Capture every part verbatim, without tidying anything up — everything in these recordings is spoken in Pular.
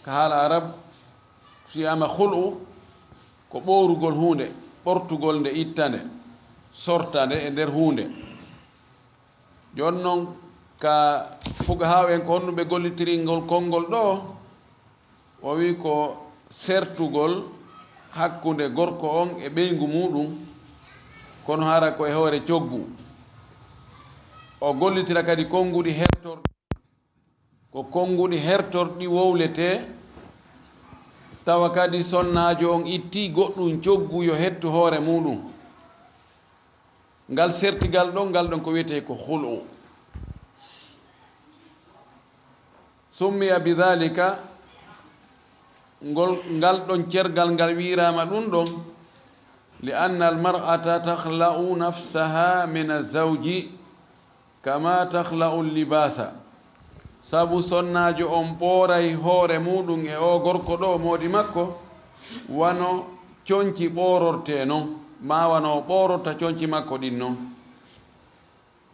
Ka haala Arab, si wiyaama khul'u, ko ɓoorugol huunde, ɓortugol nde, itta nde, sorta nde e nder huunde. Jooni non, ka fuqahaa'u en, ko honno ɓe gollitiri ngol konngol ɗoo? O wi'i ko sertugol hakkunde gorko on e ɓeyngu muuɗum, kono hara ko e hoore coggu. O gollitira kadi konnguɗi hertorɗi, ko konnguɗi hertorɗi wowletee, tawa kadi sonnaajo on ittii goɗɗum coggu yo hettu hoore muuɗum. Ngal sertigal ɗon, ngal ɗon ko wi'etee ko khul'u. Summiya bidhalika, ngol, ngal ɗon cergal ngal wi'iraama ɗum ɗon, li anna al mar'ata takhla'u nafsaha min az-zawji kama takhla'u al-libasa. Sabu sonnaajo on ɓooray hoore muuɗum e oo gorko ɗoo moodi makko, wano conci ɓoorortee non, maa wano o ɓoororta conci makko ɗin non.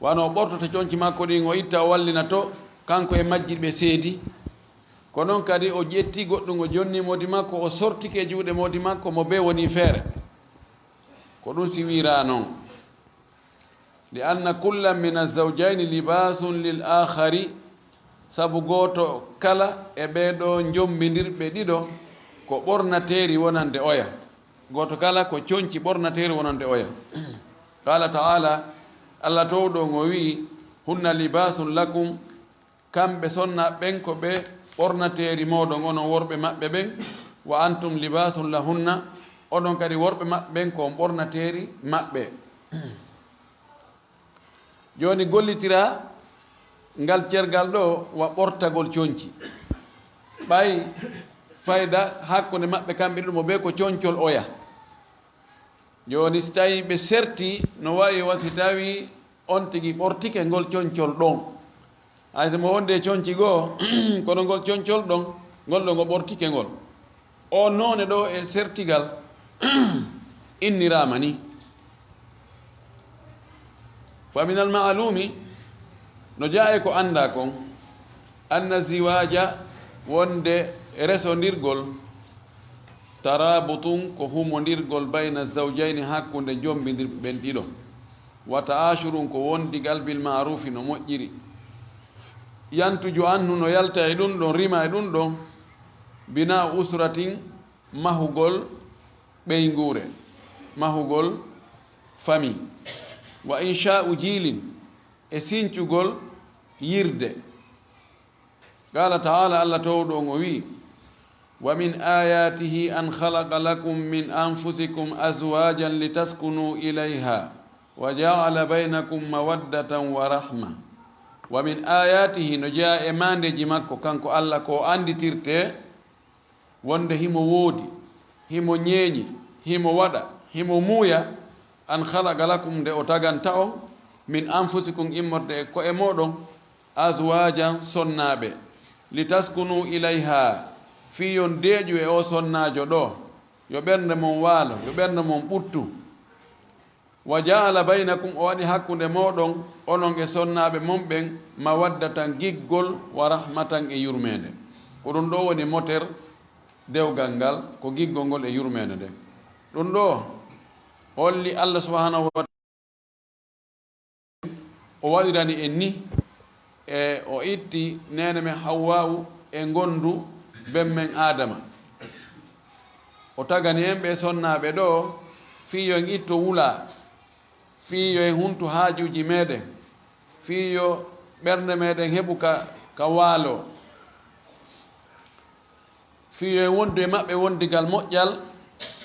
Wano o ɓortota conci makko ɗin, o itta, o wallina to, kanko e majji ɓe seedi. Ko non kadi o ƴetti goɗɗum, o jonni moodi makko, o sortike e juuɗe moodi makko, mo bee woni feere. Ko ɗum si wi'iraa non. Li anna kullan min az-zawjayni libaasun lil aakhari, sabu gooto kala e ɓee ɗoo njombindirɓe ɗiɗo ko ɓornateeri wonande oya. Gooto kala ko conci ɓornateeri wonande oya. Qaala ta'aala, Alla Toowɗo on o wi'i, hunna libaasun lakum, kamɓe sonnaaɓe ɓen ko ɓe ɓornateeri mooɗon onon worɓe maɓɓe ɓen, wa antum libaasun lahunna, onon kadi worɓe maɓɓe ɓen ko on ɓornateeri maɓɓe. Jooni gollitiraa ngal cergal ɗoo wa ɓortagol conci. Ɓay fayda hakkunde maɓɓe kamɓe ɗiɗo mo bee ko concol oya. Jooni si tawii ɓe sertii, no wayi wa si tawii on tigi ɓortike ngol concol ɗon. Hay so mo wonde e conci goo, kono ngol concol ɗon, ngol ɗon o ɓortike ngol. O noone ɗoo e sertigal inniraama ni. Fa min al ma'luumi, no jeyaa e ko anndaa kon, anna ziwaaja, wonde resondirgol, taraabutun ko humondirgol bayna zawjayni hakkunde jombindirɓe ɓen ɗiɗo, wa ta'aashurun ko wondigal bil ma'ruufi no moƴƴiri. Yantuju anhu no yalta e ɗun ɗon, rima e ɗun ɗon, binaa usratin mahugol ɓeynguure, mahugol famii, wa insha'u jiilin e sincugol yirde. Qaala ta'aala, Alla Toowɗo on o wi'i, wa min aayaatihi an khalaqa lakum min anfusikum azwaajan litaskunuu ilayhaa wa ja'ala baynakum mawaddatan wa rahma. Wa min aayaatihi, no jeyaa e maandeeji makko kanko Alla ko o annditirtee wonde himo woodi, himo ɲeeɲi, himo waɗa, himo muuya, an khalaqa lakum, nde o taganta'on, min anfusikum, immorde e ko'e mooɗon, azwaajan, sonnaaɓe, litaskunuu ilayhaa, fii yo on deeƴu e oo sonnaajo ɗoo, yo ɓernde mon waalo, yo ɓernde mon ɓuttu. Wa ja'ala baynakum, o waɗi hakkunde mooɗon, onon e sonnaaɓe mon ɓen, mawaddatan, giggol, wa rahmatan, e yurmeende. Ko ɗun ɗoo woni moter dewgal ngal, ko giggol ngol e yurmeende nden. Ɗun ɗoo holli Alla subhaanahu wa ta'aala o waɗirani en ni, e o itti neene men Hawwa'u e ngonndu ben men Aadama. O tagani en ɓee sonnaaɓe ɗoo fii yo en itto wulaa, fii yo en huntu haajuuji meɗen, fii yo ɓernde meɗen heɓu ka, ka waaloo, fii yo en wondu e maɓɓe wondigal moƴƴal,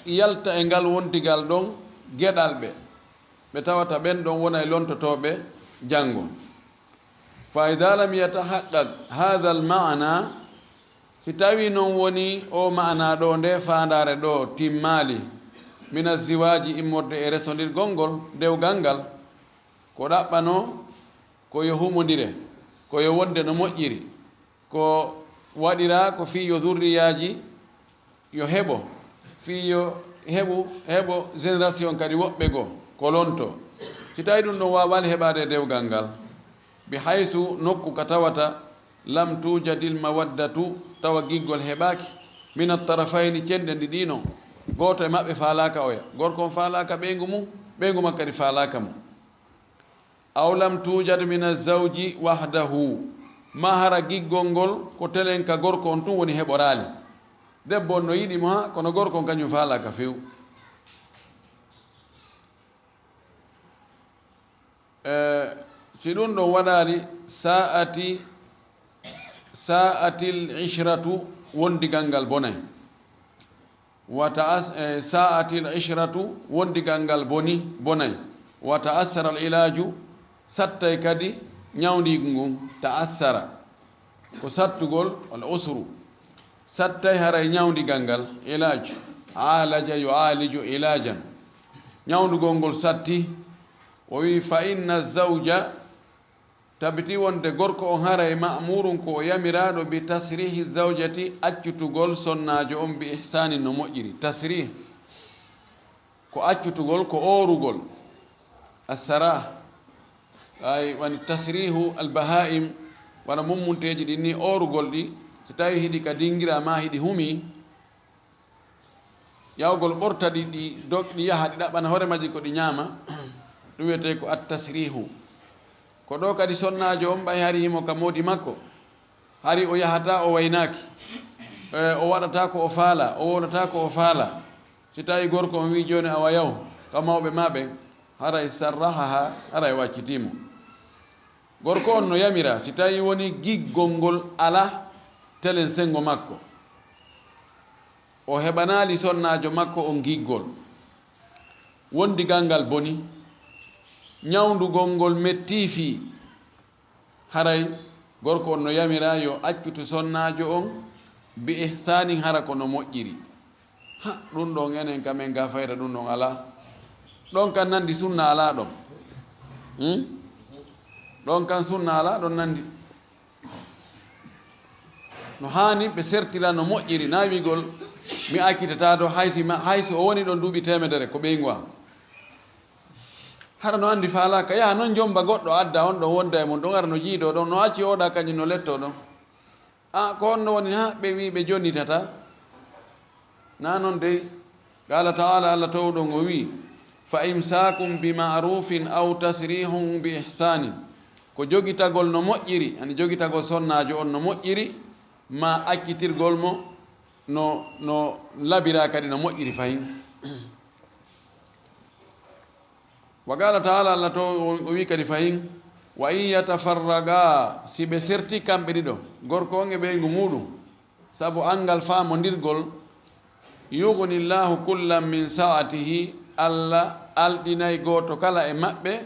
yalta e ngal wondigal ɗon geɗal ɓe, ɓe tawata ɓen ɗon wonay lontotooɓe janngo. Fa idaa lam yatahaqqaq haadhal ma'naa, si tawii non wonii oo ma'naa ɗoo, ndee faandaare ɗoo timmaali, mina ziwaaji, immorde e resondirgol ngol, dewgal ngal, ko ɗaɓɓanoo ko yo humondire, ko yo wonde no moƴƴiri, ko waɗiraa ko fii yo zurriyaaji yo heɓo, fii yo heɓu, heɓo génération kadi woɓɓe goo, ko lontoo. Si tawii ɗun ɗon waawaali heɓaade e dewgal ngal, bi haysu, nokku ka tawata Lam tuujadil mawaddatu, tawa giggol heɓaaki, mina tarafayni, cenɗe ɗiɗi non. Gooto e maɓɓe faalaaka oya. Gorko on faalaaka ɓeyngu mum, ɓeyngu makko kadi faalaaka mo. Aw lam tuujad mina zawji wahdahu, maa hara giggol ngol ko telen ka gorko on tun woni heɓoraali. Debbo on no yiɗi mo haa, kono gorko on kañum faalaaka few. Eh, si ɗun ɗon waɗaali, sa'ati, sa'atil ishratu, wondigal ngal bonay. Wa ta'as-, eh, sa'atil ishratu, wondigal ngal boni, bonay. Wa ta'assara al ilaaju, sattay kadi ñawndiigu ngun, ta'assara. Ko sattugol, al usru. Sattay haray ñawndigal ngal, ilaaj. Aalaja yu'aaliju ilaajan. Ñawndugol ngol satti. O wi'i, fa inna zawja, tabiti wonde gorko on haray ma'muurun ko o yamiraaɗo bi tasriihi zawjati, accutugol sonnaajo on bi ihsaanin no moƴƴiri. Tasriih. Ko accutugol, ko oorugol. Assarah, ay, woni tasrihu al bahaim, wano mummunteeji ɗin ni, oorugol ɗi, so tawi hiɗi ka dingira maa hiɗi humi, ƴawgol ɓorta ɗi, ɗi dog-, ɗi yaha, ɗi ɗaɓɓana hoore majji ko ɗi ñaama, ɗum wiyetee ko at tasrihu. Ko ɗoo kadi sonnaajo on ɓay hari himo ka moodi makko, hari o yahataa o waynaaki, e, o waɗataa ko o faalaa, o wowlataa ko o faalaa. Si tawii gorko on wi'i jooni awa yaw ka mawɓe maa ɓen, haray sarrahahaa, haray o accitii mo. Gorko on no yamiraa, si tawii wonii giggol ngol alaa telen senngo makko, o heɓanaali sonnaajo makko on giggol, wondigal ngal boni, ñawndugol ngol mettii fii, haray gorko on no yamiraa yo accutu sonnaajo on bi ihsaanin, hara ko no moƴƴiri. Ha, ɗun ɗon enen ka men gaa fayda ɗun ɗon alaa. Ɗon kan nanndi sunna alaa ɗon. Hmm? Ɗon kan sunna alaa ɗon nanndi. No haani ɓe sertira no moƴƴiri, naa wi'ugol mi accitataa ɗoo, hay si ma, hay si o woni ɗon duuɓi teemedere, ko ɓeyngu am. Hara no anndi faalaaka, yaha non jomba goɗɗo adda on ɗon wonda e mun, ɗon ara no jiidoo ɗon, no acci oɗa kañum no lettoo ɗon. A, ko on no woni, ha, ɓe wi'i ɓe jonnitataa? Naa non dey. Qaala ta'aala, Alla toowɗo on o wi'i, fa imsaakum bi ma'ruufin aw tasriihun bi ihsaanin. Ko jogitagol no moƴƴiri, ani jogitagol sonnaajo on no moƴƴiri, maa accitirgol mo no, no labiraa kadi no moƴƴiri fahin. Wa qaala ta'aala, Alla to o, o wi'i kadi fahin, wa in yatafarraqa, si ɓe serti kamɓe ɗiɗo, gorko on e ɓeyngu muuɗum, sabu anngal faamondirgol, yughnillaahu kullan min sa'atihi, Alla alɗinay gooto kala e maɓɓe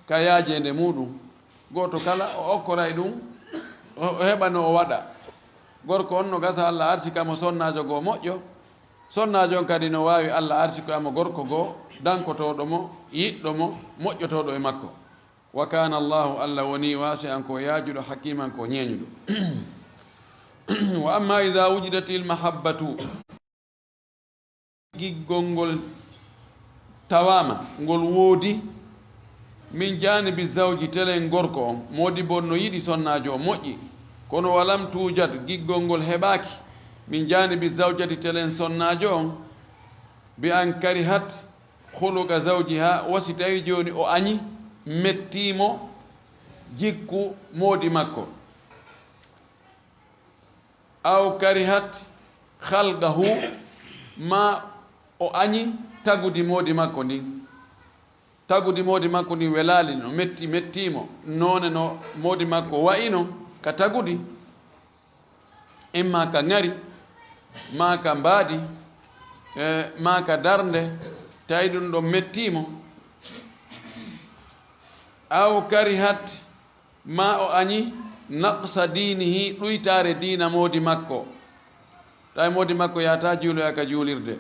ka yaajeende muuɗum. Gooto kala o okkoray ɗum, o, o heɓa no o waɗa. Gorko on no gasa Alla arsika mo sonnaajo goo moƴƴo, sonnaajo on kadi no waawi Alla arsikoya mo gorko goo dankotooɗo mo, yiɗɗo mo, moƴƴotooɗo e makko. Wa kaana Allaahu, Alla wonii, waasi'an ko yaajuɗo, hakiiman ko ñeeñuɗo. Wa ammaa idaa wujidatil mahabbatu, giggol ngol tawaama, ngol woodi, min jaanibi zawji, telen gorko on, moodibbo on no yiɗi sonnaajo on, moƴƴi, kono wa lam tuujad, giggol ngol heɓaaki, min jaanibi zawjati, telen sonnaajo on, bi an karihat khuluqa zawjiha, wa si tawi jooni o añi, mettii mo jikku moodi makko. Aw karihat khalqahu, maa o añi tagudi moodi makko ndin. Tagudi moodi makko ndin welaali, no metti, mettii mo. Noone no moodi makko wa'ino ka tagudi, imma ka ŋari, maa ka mbaadi, e, maa ka darnde, tawi ɗum ɗon mettii mo. Aw karihat, maa o añi, naqsa diinihi, ɗuytaare diina moodi makko. Tawi moodi makko yaata juuloya ka juulirde.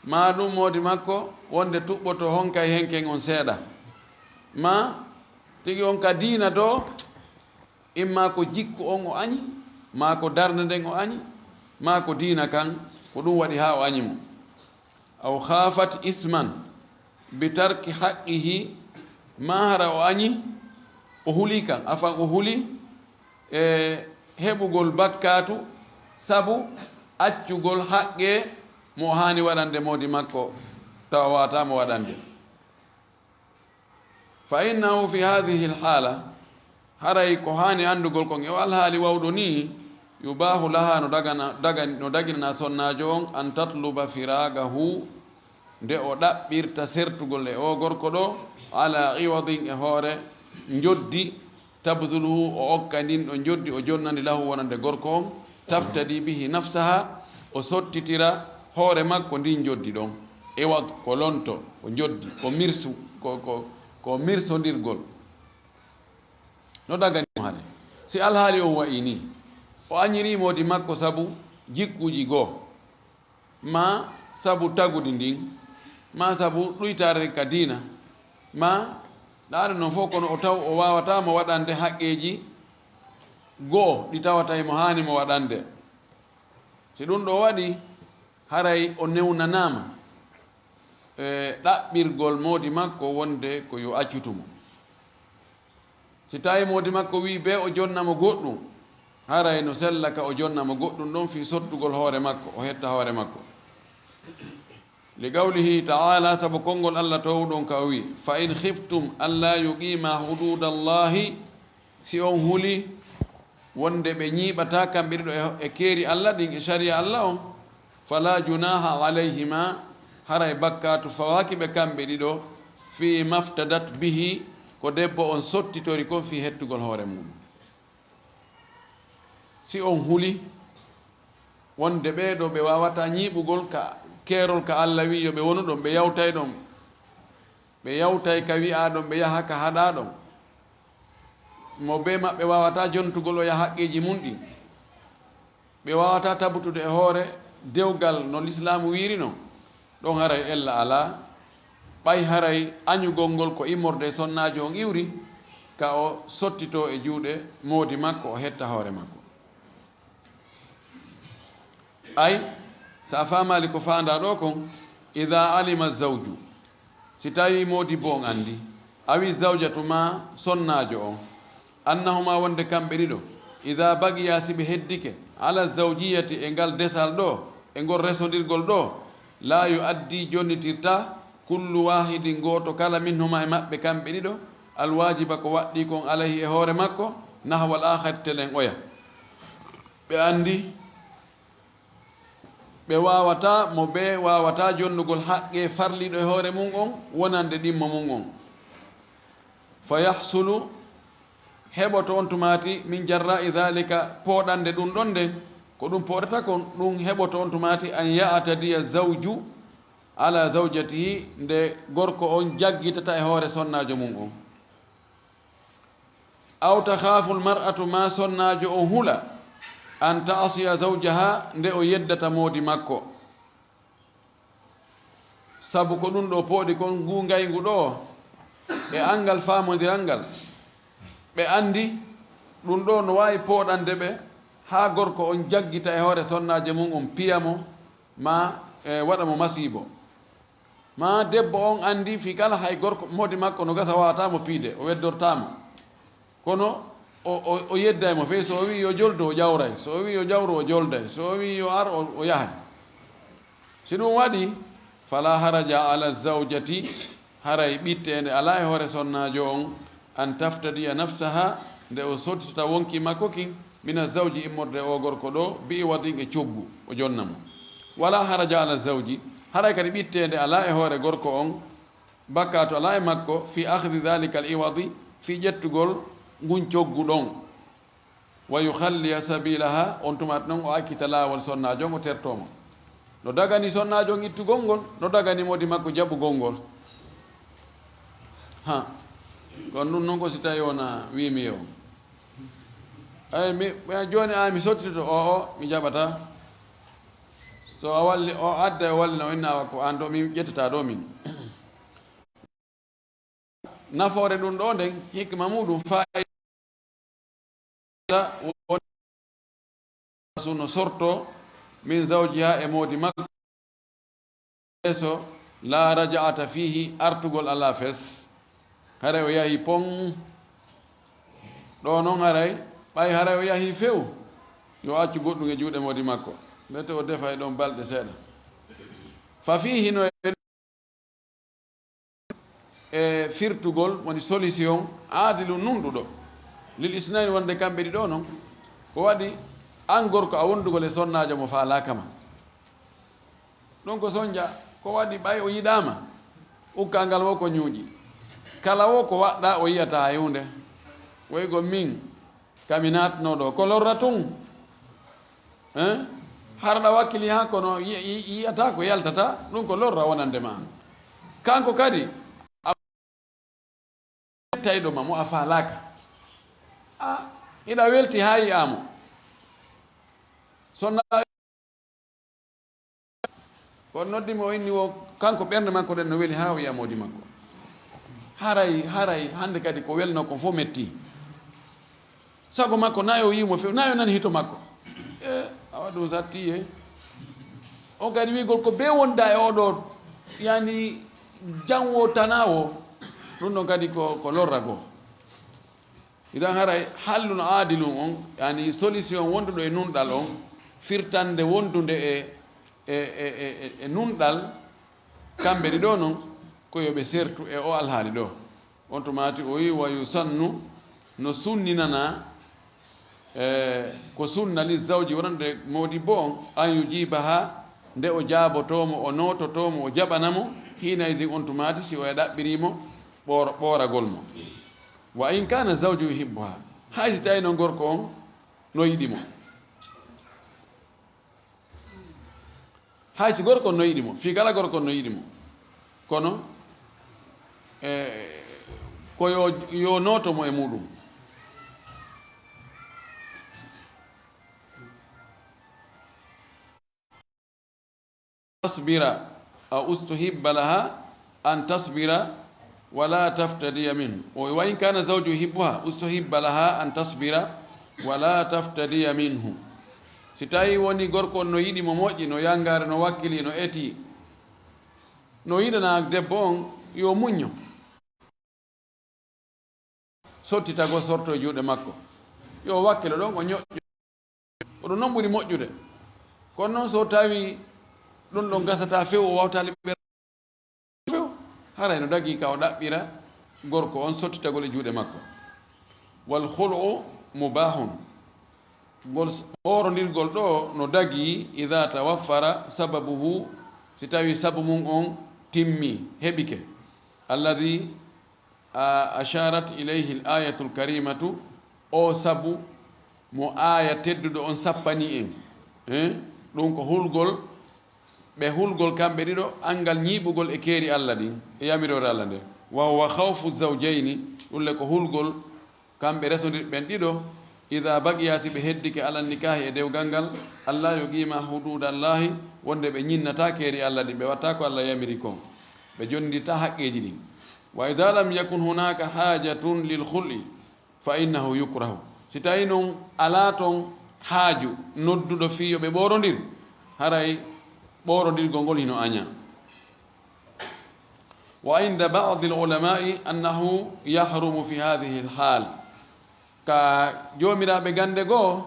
Maa ɗum moodi makko wonde tuɓɓoto honkay henken on seeɗa. Maa tigi on ka diina to, imma ko jikku on o añi, maa ko darnde nden o añi, maa ko diina kan, ko ɗum waɗi haa o añi mo. Aw khaafat isman bi tarki haqqihi, maa hara o añi, o huli kan, afan o huli, e heɓugol bakkaatu sabu accugol haqqee mo o haani waɗande moodi makko, tawa waawataa mo waɗande. Fa innahu fi haadihi alhaala, haray ko haani anndugol kon e o alhaali wawɗo nii, yubaahu laha, no dagana, daga, no daginanaa sonnaajo on, an tatluba firaagahu, nde o ɗaɓɓirta sertugol e oo gorko ɗoo, ala iwadin, e hoore njoddi, tabduluhu, o okka ndin ɗon njoddi, o jonnandi lahu wonande gorko on, taftadi bihi nafsaha, o sottitira hoore makko ndin njoddi ɗon. Iwad ko lonto, ko njoddi, ko mirsu, ko, ko, ko mirsondirgol. No dagani mo hade. Si alhaali on wa'i nii, o añirii moodi makko sabu jikkuuji goo, maa sabu tagudi ndin, maa sabu ɗuytaare ka diina, maa ɗaade non fof, kono o taw o waawataa mo waɗande haqqeeji goo ɗi tawata himo haani mo waɗande. Si ɗun ɗoo waɗii, haray o newnanaama e ɗaɓɓirgol moodi makko wonde ko yo accutu mo. Si tawi moodi makko wi'i bee o jonna mo goɗɗun, haray no sella ka o jonna mo goɗɗun ɗon fii sottugol hoore makko, o hetta hoore makko. Li qawlihi ta'ala, sabu konngol Alla toowuɗo on ka o wi'i, fa in khiftum alla yuqima hududallahi, si on huli wonde ɓe ñiiɓataa kamɓe ɗiɗo e, e keeri Alla ɗin, e sariya Alla on, fala junaha alayhima, haray bakkaatu fawaaki ɓe kamɓe ɗiɗo, fi maftadat bihi, ko debbo on sottitori kon fii hettugol hoore muɗum. Si on huli wonde ɓee ɗoo ɓe waawataa ñiiɓugol ka keerol ka Alla wi'i yo ɓe wonu ɗon, ɓe yawtay ɗon, ɓe yawtay ka wi'aa ɗon, ɓe yaha ka haɗaa ɗon, mo bee maɓɓe waawataa jontugol oya haqqeeji mun ɗin, ɓe waawataa tabutude e hoore dewgal no Lislaamu wi'iri non, ɗon haray ella alaa, ɓay haray añugol ngol ko immorde e sonnaajo on iwri, ka o sottitoo e juuɗe moodi makko, o hetta hoore makko. Ay, si a faamaali ko faandaa ɗoo kon, idaa alima zawju, si tawii moodibbo on anndi, awi zawjatu maa sonnaajo on, annahuma wonde kamɓe ɗiɗo, idaa baqiya si ɓe heddike, ala zawjiyati e ngal desal ɗoo, e ngol resondirgol ɗoo, laa yu addi jonnitirta, kullu waahidin gooto kala minhuma e maɓɓe kamɓe ɗiɗo, alwaajiba ko waɗɗii kon alayhi e hoore makko, nahwal aakhari telen oya. Ɓe anndi ɓe waawataa, mo bee waawataa jonnugol haqqee farliiɗo e hoore mun on wonande ɗimmo mun on. Fa yahsulu, heɓoto on tumaati, min jarra'i dhalika, pooɗande ɗun ɗon nden, ko ɗun pooɗata kon, ɗun heɓoto on tumaati, an ya'tadiya zawju ala zawjatihi, nde gorko on jaggitata e hoore sonnaajo mun on. Aw takhaafu almar'atu, maa sonnaajo on hula, an ta'siya zawjaha, nde o yeddata moodi makko. Sabu ko ɗun ɗoo pooɗi kon, nguu ngayngu ɗoo, e anngal faamondiral ngal, ɓe anndi ɗun ɗoo no waawi pooɗande ɓe, haa gorko on jaggita e hoore sonnaajo mun on, piya mo, maa, e, waɗa mo masiibo. Maa debbo on anndi fii kala hay gorko, moodi makko no gasa waawataa mo piide, o weddortaa mo. Kono o, o, o yedday mo fey, so o wi'i yo joldu, o ƴawray, so o wi'i yo ƴawru, o jolday, so o wi'i yo ar, o, o yahay. Si ɗun waɗii, fala haraja ala zawjati, haray ɓitteende alaa e hoore sonnaajo on, an taftadiya nafsaha, nde o sottitata wonkii makko kin, mina zawji, immorde e oo gorko ɗoo, bi iwadin, e coggu, o jonna mo. Wala haraja ala zawji, haray kadi ɓitteende alaa e hoore gorko on, bakkaatu alaa e makko, fi akhdi dhalika al iwadi, fii ƴettugol ngun coggu ɗon. Wa yukhalliya sabilaha, on tuma non o accita laawol sonnaajo on, o tertoo mo. No dagani sonnaajo on ittugol ngol, no dagani moodi makko jaɓugol ngol. Ha, kono ɗun non ko si tawi wona wiimi yo. Ay, mi, mi, jooni a mi sottito, o, o, mi jaɓata. So a walli, o adda, o wallina, o inna wa ko an ɗoo, min ƴettata ɗoo min. Nafoore ɗun ɗoo nden, hikma muɗum, faayida won no sorto min zawjiha e moodi makko. Yeeso, la raja'ata fihi, artugol alaa fes. Haray o yahi pon. Ɗoo non haray Ɓay haray o yahii few, yo accu goɗɗun e juuɗe moodi makko, mbete o defa e ɗon balɗe seeɗa. Fa fiihi no e e firtugol, woni solution, aadilun nunɗuɗo, lil isnayni wonde kamɓe ɗiɗo non, ko waɗi an gorko a wondugol e sonnaajo mo faalaaka ma. Ɗun ko sonja, ko waɗi ɓay o yiɗaama, ukkaa ngal wo ko ñuuƴi. Kala wo ko waɗɗaa o yi'ataa hay huunde. Woy go min, ka mi naatnoo ɗoo, ko lorra tun. Eh? Harɗa wakkili haa kono yi-, yi-, yi'ataa ko yaltata, ɗun ko lorra wonande ma. Kanko kadi, a tayɗo ma mo a faalaaka. A, hiɗa welti haa yi'aa mo. So na Ko noddi mo o inni wo, kanko ɓernde makko nden no weli haa o yi'a moodi makko. Haray, haray, hande kadi ko welnoo kon fow metti. Sago makko na yo yi'u mo few, na yo nani hito makko. E, awa ɗun satti e. On kadi wi'ugol ko bee wonda e oo ɗoo, yani, janwo tanaa wo, ɗun ɗon kadi ko, ko lorra goo. Idan haray hallun aadilun on, yani solution wonduɗo e nunɗal on, firtande wondunde e, e, e, e, e, e nunɗal, kamɓe ɗiɗo non, ko yo ɓe sertu e o alhaali ɗoo. On tumaati o wi'i, wa yusannu, no sunninanaa, e, ko sunna li zawji wonande moodibbo on, an yujibaha, nde o jaabotoo mo, o noototoo mo, o jaɓana mo, hiina idin on tumaati, si o e ɗaɓɓirii mo, ɓoor-, ɓooragol mo. Wa in kaana zawju yuhibbuha, hay si tawii non gorko on no yiɗi mo. Hay si gorko on no yiɗi mo, fii kala gorko on no yiɗi mo. Kono, e, ko yo, yo nooto mo e muuɗum. Tasbira, aw ustuhibba laha an tasbira wala taftadiya minhu. O, wa in kana zawju yuhibbuha, ustuhibba laha an tasbira wala taftadiya minhu. Si tawi woni gorko on no yiɗi mo moƴƴi, no yangaare, no wakkili, no eti, no yiɗana debbo on, yo muñño. Sottitagol sorto e juuɗe makko. Yo wakkilo ɗon o ñoƴƴo. Ko ɗun non ɓuri moƴƴude. Kono non so tawi ɗun ɗon gasataa few, o wawtaa liɓɓere few, haray no dagii ka o ɗaɓɓira gorko on sottitagol e juuɗe makko. Wal khul'u mubahun. Ngol s-, ɓoorondirgol ɗoo no dagii, idha tawaffara sababuhu, si tawi sabu mun on timmi, heɓike. Alladhi a-, asharat ilayhi al-ayatul karimatu, o sabu mo aaya tedduɗo on sappani en. Eh? Ɗun ko hulgol, ɓe hulgol kamɓe ɗiɗo, anngal ñiiɓugol e keeri Alla ɗin, e yamiroore Alla nden. Wa huwa khawfu zawjayni, ɗun le ko hulgol kamɓe resondirɓe ɓen ɗiɗo, idha baqiya, si ɓe heddike, ala nikaahi, e dewgal ngal, alla yuqima hududallahi, wonde ɓe ñinnataa keeri Alla ɗin, ɓe watta ko Alla yamiri kon, ɓe jonndirta haqqeeji ɗin. Wa idha lam yakun hunaka hajatun lil khul'i, fa innahu yukrahu. Si tawi non alaa ton haaju nodduɗo fii yo ɓe ɓoorondir, haray ɓoorondirgol ngol hino añaa. Wa inda ba'dil ulama'i annahu yahrumu fi hadhihi al-hal. Ka joomiraaɓe gannde goo,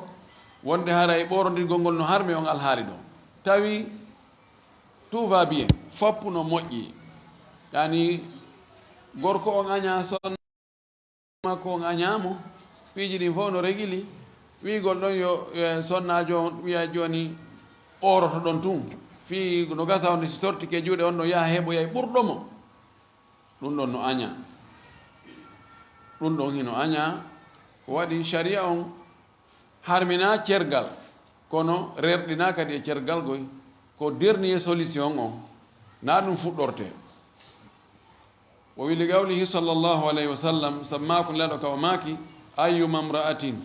wonde haray ɓoorondirgol ngol no harmi on alhaali ɗoo. Tawi tout va bien, fof no moƴƴi. Yani gorko on añaa son- makko on a ñaamo, piiji ɗin fof no regili, wi'ugol ɗon yo, e, sonnaajo on wi'a jooni ooroto ɗon tun, fii no gasa on si sortike juuɗe on no yaha heɓoyay ɓurɗo mo. Ɗun ɗon no añaa. Ɗun ɗon hino añaa. Ko waɗi, sharia on harminaa cergal, kono rerɗinaa kadi e cergal goy. Ko dernier solution on, naa ɗun fuɗɗortee. O wi li qawlihi sallallahu alayhi wa sallam, sammaaku Nelaaɗo ka o maaki, ayyuma mra'atin,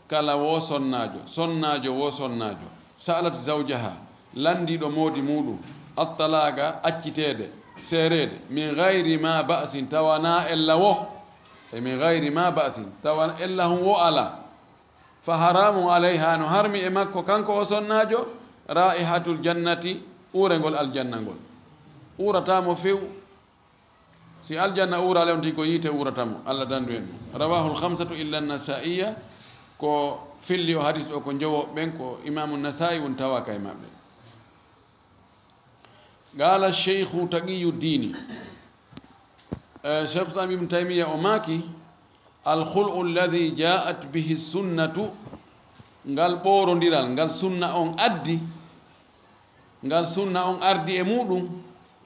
kala woo sonnaajo, sonnaajo woo sonnaajo, sa'alat zawjaha, lanndiiɗo moodi muuɗum, attalaaqa, acciteede, seereede, min gayri ma ba'sin, tawa naa ella woo, e min gayri ma ba'sin, tawa ella hun woo alaa, fa haramun alayha, no harmi e makko kanko o sonnaajo, raihatul jannati, uurengol aljanna ngol. Uurataa mo few. Si aljanna uuraali on tigi, ko yiite uurata mo. Alla dandu en ɗum. Rawahul khamsatu illa Nasaa'iya. Ko filli o hadis o ko njowooɓe ɓen, ko Imaamu Nasaa'i woni tawaaka e maɓɓe. Qaala Sheykhu Taqiyyu Diini, eh, Sheykhu Islam Ibn Taymiyya o maaki, "Al khul'u alladhi ja'at bihi sunnatu," ngal ɓoorondiral, ngal sunna on addi, ngal sunna on ardi e muɗum,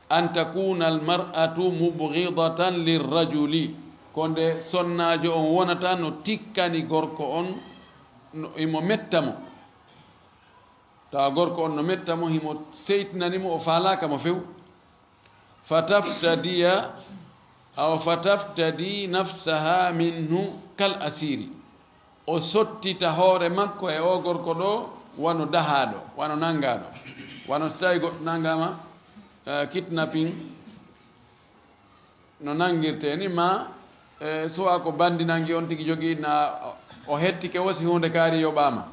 "an takuna al mar'atu mubghidatan lir rajuli," ko nde sonnaajo on wonata no tikkani gorko on, no, himo metta mo. Tawa gorko on no metta mo, himo seytinani mo, o faalaaka mo few. Fataftadiya, aw fataftadi nafsaha minhu kal asiri. O sottita hoore makko e oo gorko ɗoo wano dahaaɗo, wano nanngaaɗo, wano so tawi goɗɗo nanngaama, eh, kidnapping, no nanngirtee ni, ma, eh, suwa ko banndi nanngi on tigi jogii, na o hettike wo si huunde kaari yoɓaama.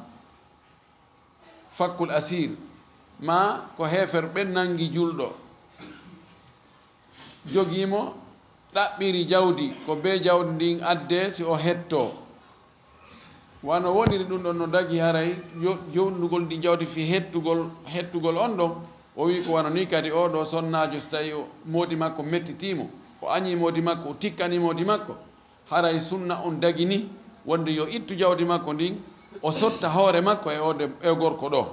Fakkul asir, ma ko heeferɓe nanngi julɗo, jogii mo, ɗaɓɓiri jawdi, ko bee jawdi ndin addee si o hettoo. Wano woniri ɗum ɗon no dagi haray jo-, jowndugol ndi jawdi fii hettugol, hettugol on ɗon, o wi'i ko wano nii kadi oo ɗoo sonnaajo, so tawii o, moodi makko mettitii mo, o añii moodi makko, o tikkanii moodi makko, haray sunna on dagini wonde yo ittu jawdi makko ndin, o sotta hoore makko e oo de-, e gorko ɗoo,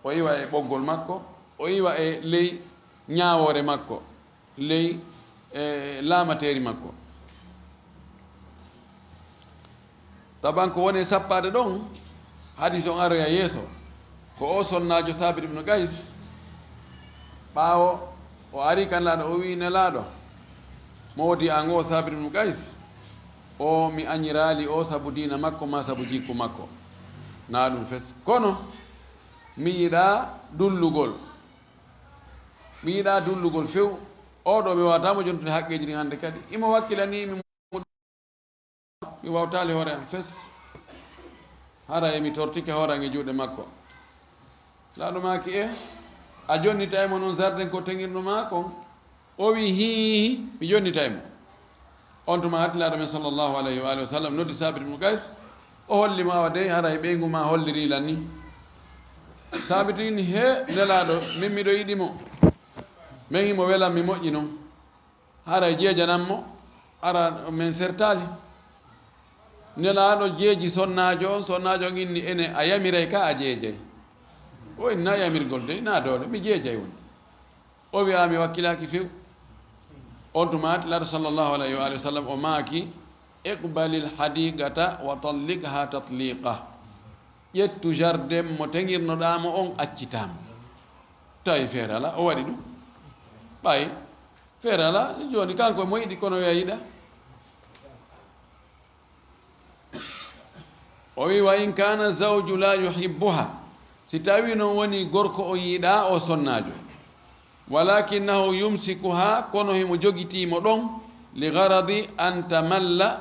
o iwa e ɓoggol makko, o iwa e ley ñaawoore makko, ley, e, laamateeri makko. Taban ko woni e sappaade ɗon, hadis on aroya yeeso, ko oo sonnaajo Saabit ibnu Qays, ɓaawo o ari kan Nelaaɗo, o wi'i, "Nelaaɗo, moodi an oo Saabit ibnu Qays, o mi añiraali o sabu diina makko, maa sabu jikku makko, naa ɗum fes. Kono mi yiɗaa dullugol, mi yiɗaa dullugol few. Oo ɗoo mi waawataa mo jontude haqqeeji ɗin hannde kadi. Himo wakkilanii mi." Mi wawtaali hoore am fes, hara e mi tortike hoore am e juuɗe makko. Nelaaɗo maaki, "E, a jonnitay mo non sarden ko teŋirno maa kon?" O wi'i, "Hii, mi jonnitay mo." On tuma Nelaaɗo men sallallahu alayhi wa alihi wa sallam noddi Saabit ibnu Qays, o holli mo, "Awa dey, hara e ɓeyngu maa hollirii lan ni." Saabit inni, "Hee, Nelaaɗo, min miɗo yiɗi mo. Men himo welan mi moƴƴi non." Haray jeejanan mo, hara men sertaali. Nelaaɗo jeeji sonnaajo on, sonnaajo on inni, "Ene a yamiray ka a jeejay?" O inni, "Na yamirgol dey, na doole, mi jeejay woni." O wi'a, "Mi wakkilaaki few." On tuma Nelaaɗo sallallahu alayhi wa alihi wa sallam o maaki, "Iqbalil hadiqata wa talliqha tatliqa." Ƴettu jardin mo teŋirnoɗaa mo on, accitaa mo. Tawi feere alaa, o waɗi ɗum. Ɓay Feere alaa, jooni kanko mo yiɗi kono yo a yiɗa. O wi, "Wa in kana zawju la yuhibbuha." Si tawi non woni gorko on yiɗaa o sonnaajo. "Walakinnahu yumsikuha," kono himo jogitii mo ɗon, "li gharadi an tamalla,"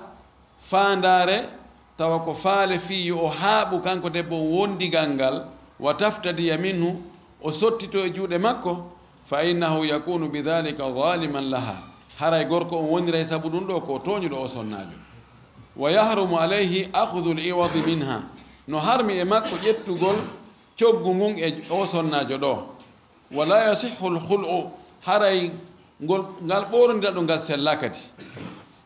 faandaare, tawa ko faale fii yo o haaɓu kanko debbo on wondigal ngal, "wa taftadiya minhu," o sottito e juuɗe makko, "fa innahu yakunu bidhalika zaliman laha," haray gorko on woniray sabu ɗum ɗoo ko tooñuɗo o sonnaajo. "Wa yahrumu alayhi akhdhul iwadi minha," no harmi e makko ƴettugol coggu ngun e o sonnaajo ɗoo. "Wa la yasihhu al-khul'u," haray ngol, ngal ɓoorondira ɗum ngal sellaa kadi.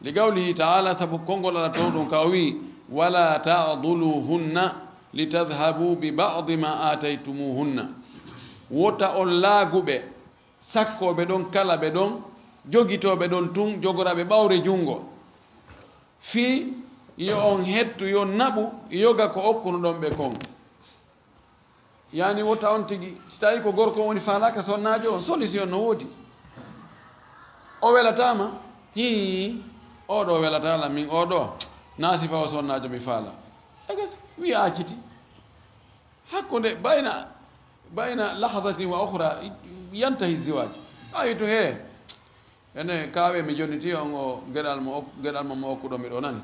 Li qawlihi ta'ala, sabu konngol Alla towɗun ka o wi'i, "Wa la ta'dhuluhunna li tadhhabu bi ba'di ma ataytumuhunna." Wota on laaguɓe, sakkooɓe ɗon, kala ɓe ɗon, jogitooɓe ɗon tun, jogoraaɓe ɓawre junngo. Fii yo on hettu, yo naɓu, yoga ko okkunoɗon ɓe kon. Yaani wota on tigi, si tawi ko gorko on woni faalaaka sonnaajo on, solution no woodi. O welataama, hii, oo ɗoo welataala min, oo ɗoo, naa sifa o sonnaajo mi faala. Egas, wi'a acciti. Hakkunde bayna, bayna lahzatin wa ukhra yantahi ziwaj. Awi tun, hee, ene kaawe mi jonniti on o geɗal mo ok-, geɗal mo mo okkuɗo mi ɗo nani.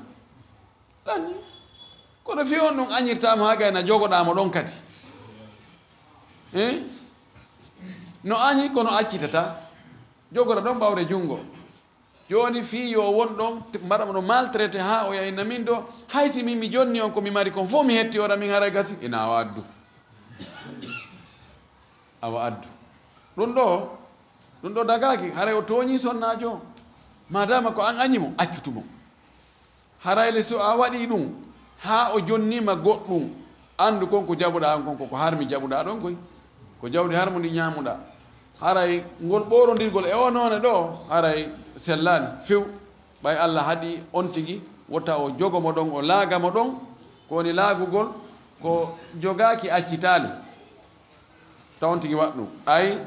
Ɗanni. Kono fii on ɗum añirtaa mo haa gayna jogoɗaa mo ɗon kadi. Eh? No añi kono accitataa. Jogora ɗon ɓawre junngo. Jooni fii yo o won ɗon, mbaɗa mo no maltraité haa o yaha inna min ɗoo, hay si min mi jonni on ko mi mari kon fof mi hetti oɗa min haray gasi, ina awa addu. Awa addu. Ɗum ɗoo, ɗum ɗoo dagaaki, haray o tooñii sonnaajo on. Maadaama ko an añi mo, accutu mo. Haray le so a waɗii ɗum, haa o jonniima goɗɗum, anndu kon ko jaɓuɗaa on kon, ko ko harmi jaɓuɗaa ɗon koy. Ko jawdi harmundi ñaamuɗaa. Haray ngol ɓoorondirgol e oo noone ɗoo, haray sellaali few. Ɓay Alla haɗi on tigi, wota o jogo mo ɗon, o laaga mo ɗon, ko woni laagugol, ko jogaaki accitaali. Taw on tigi waɗ ɗum. Ay,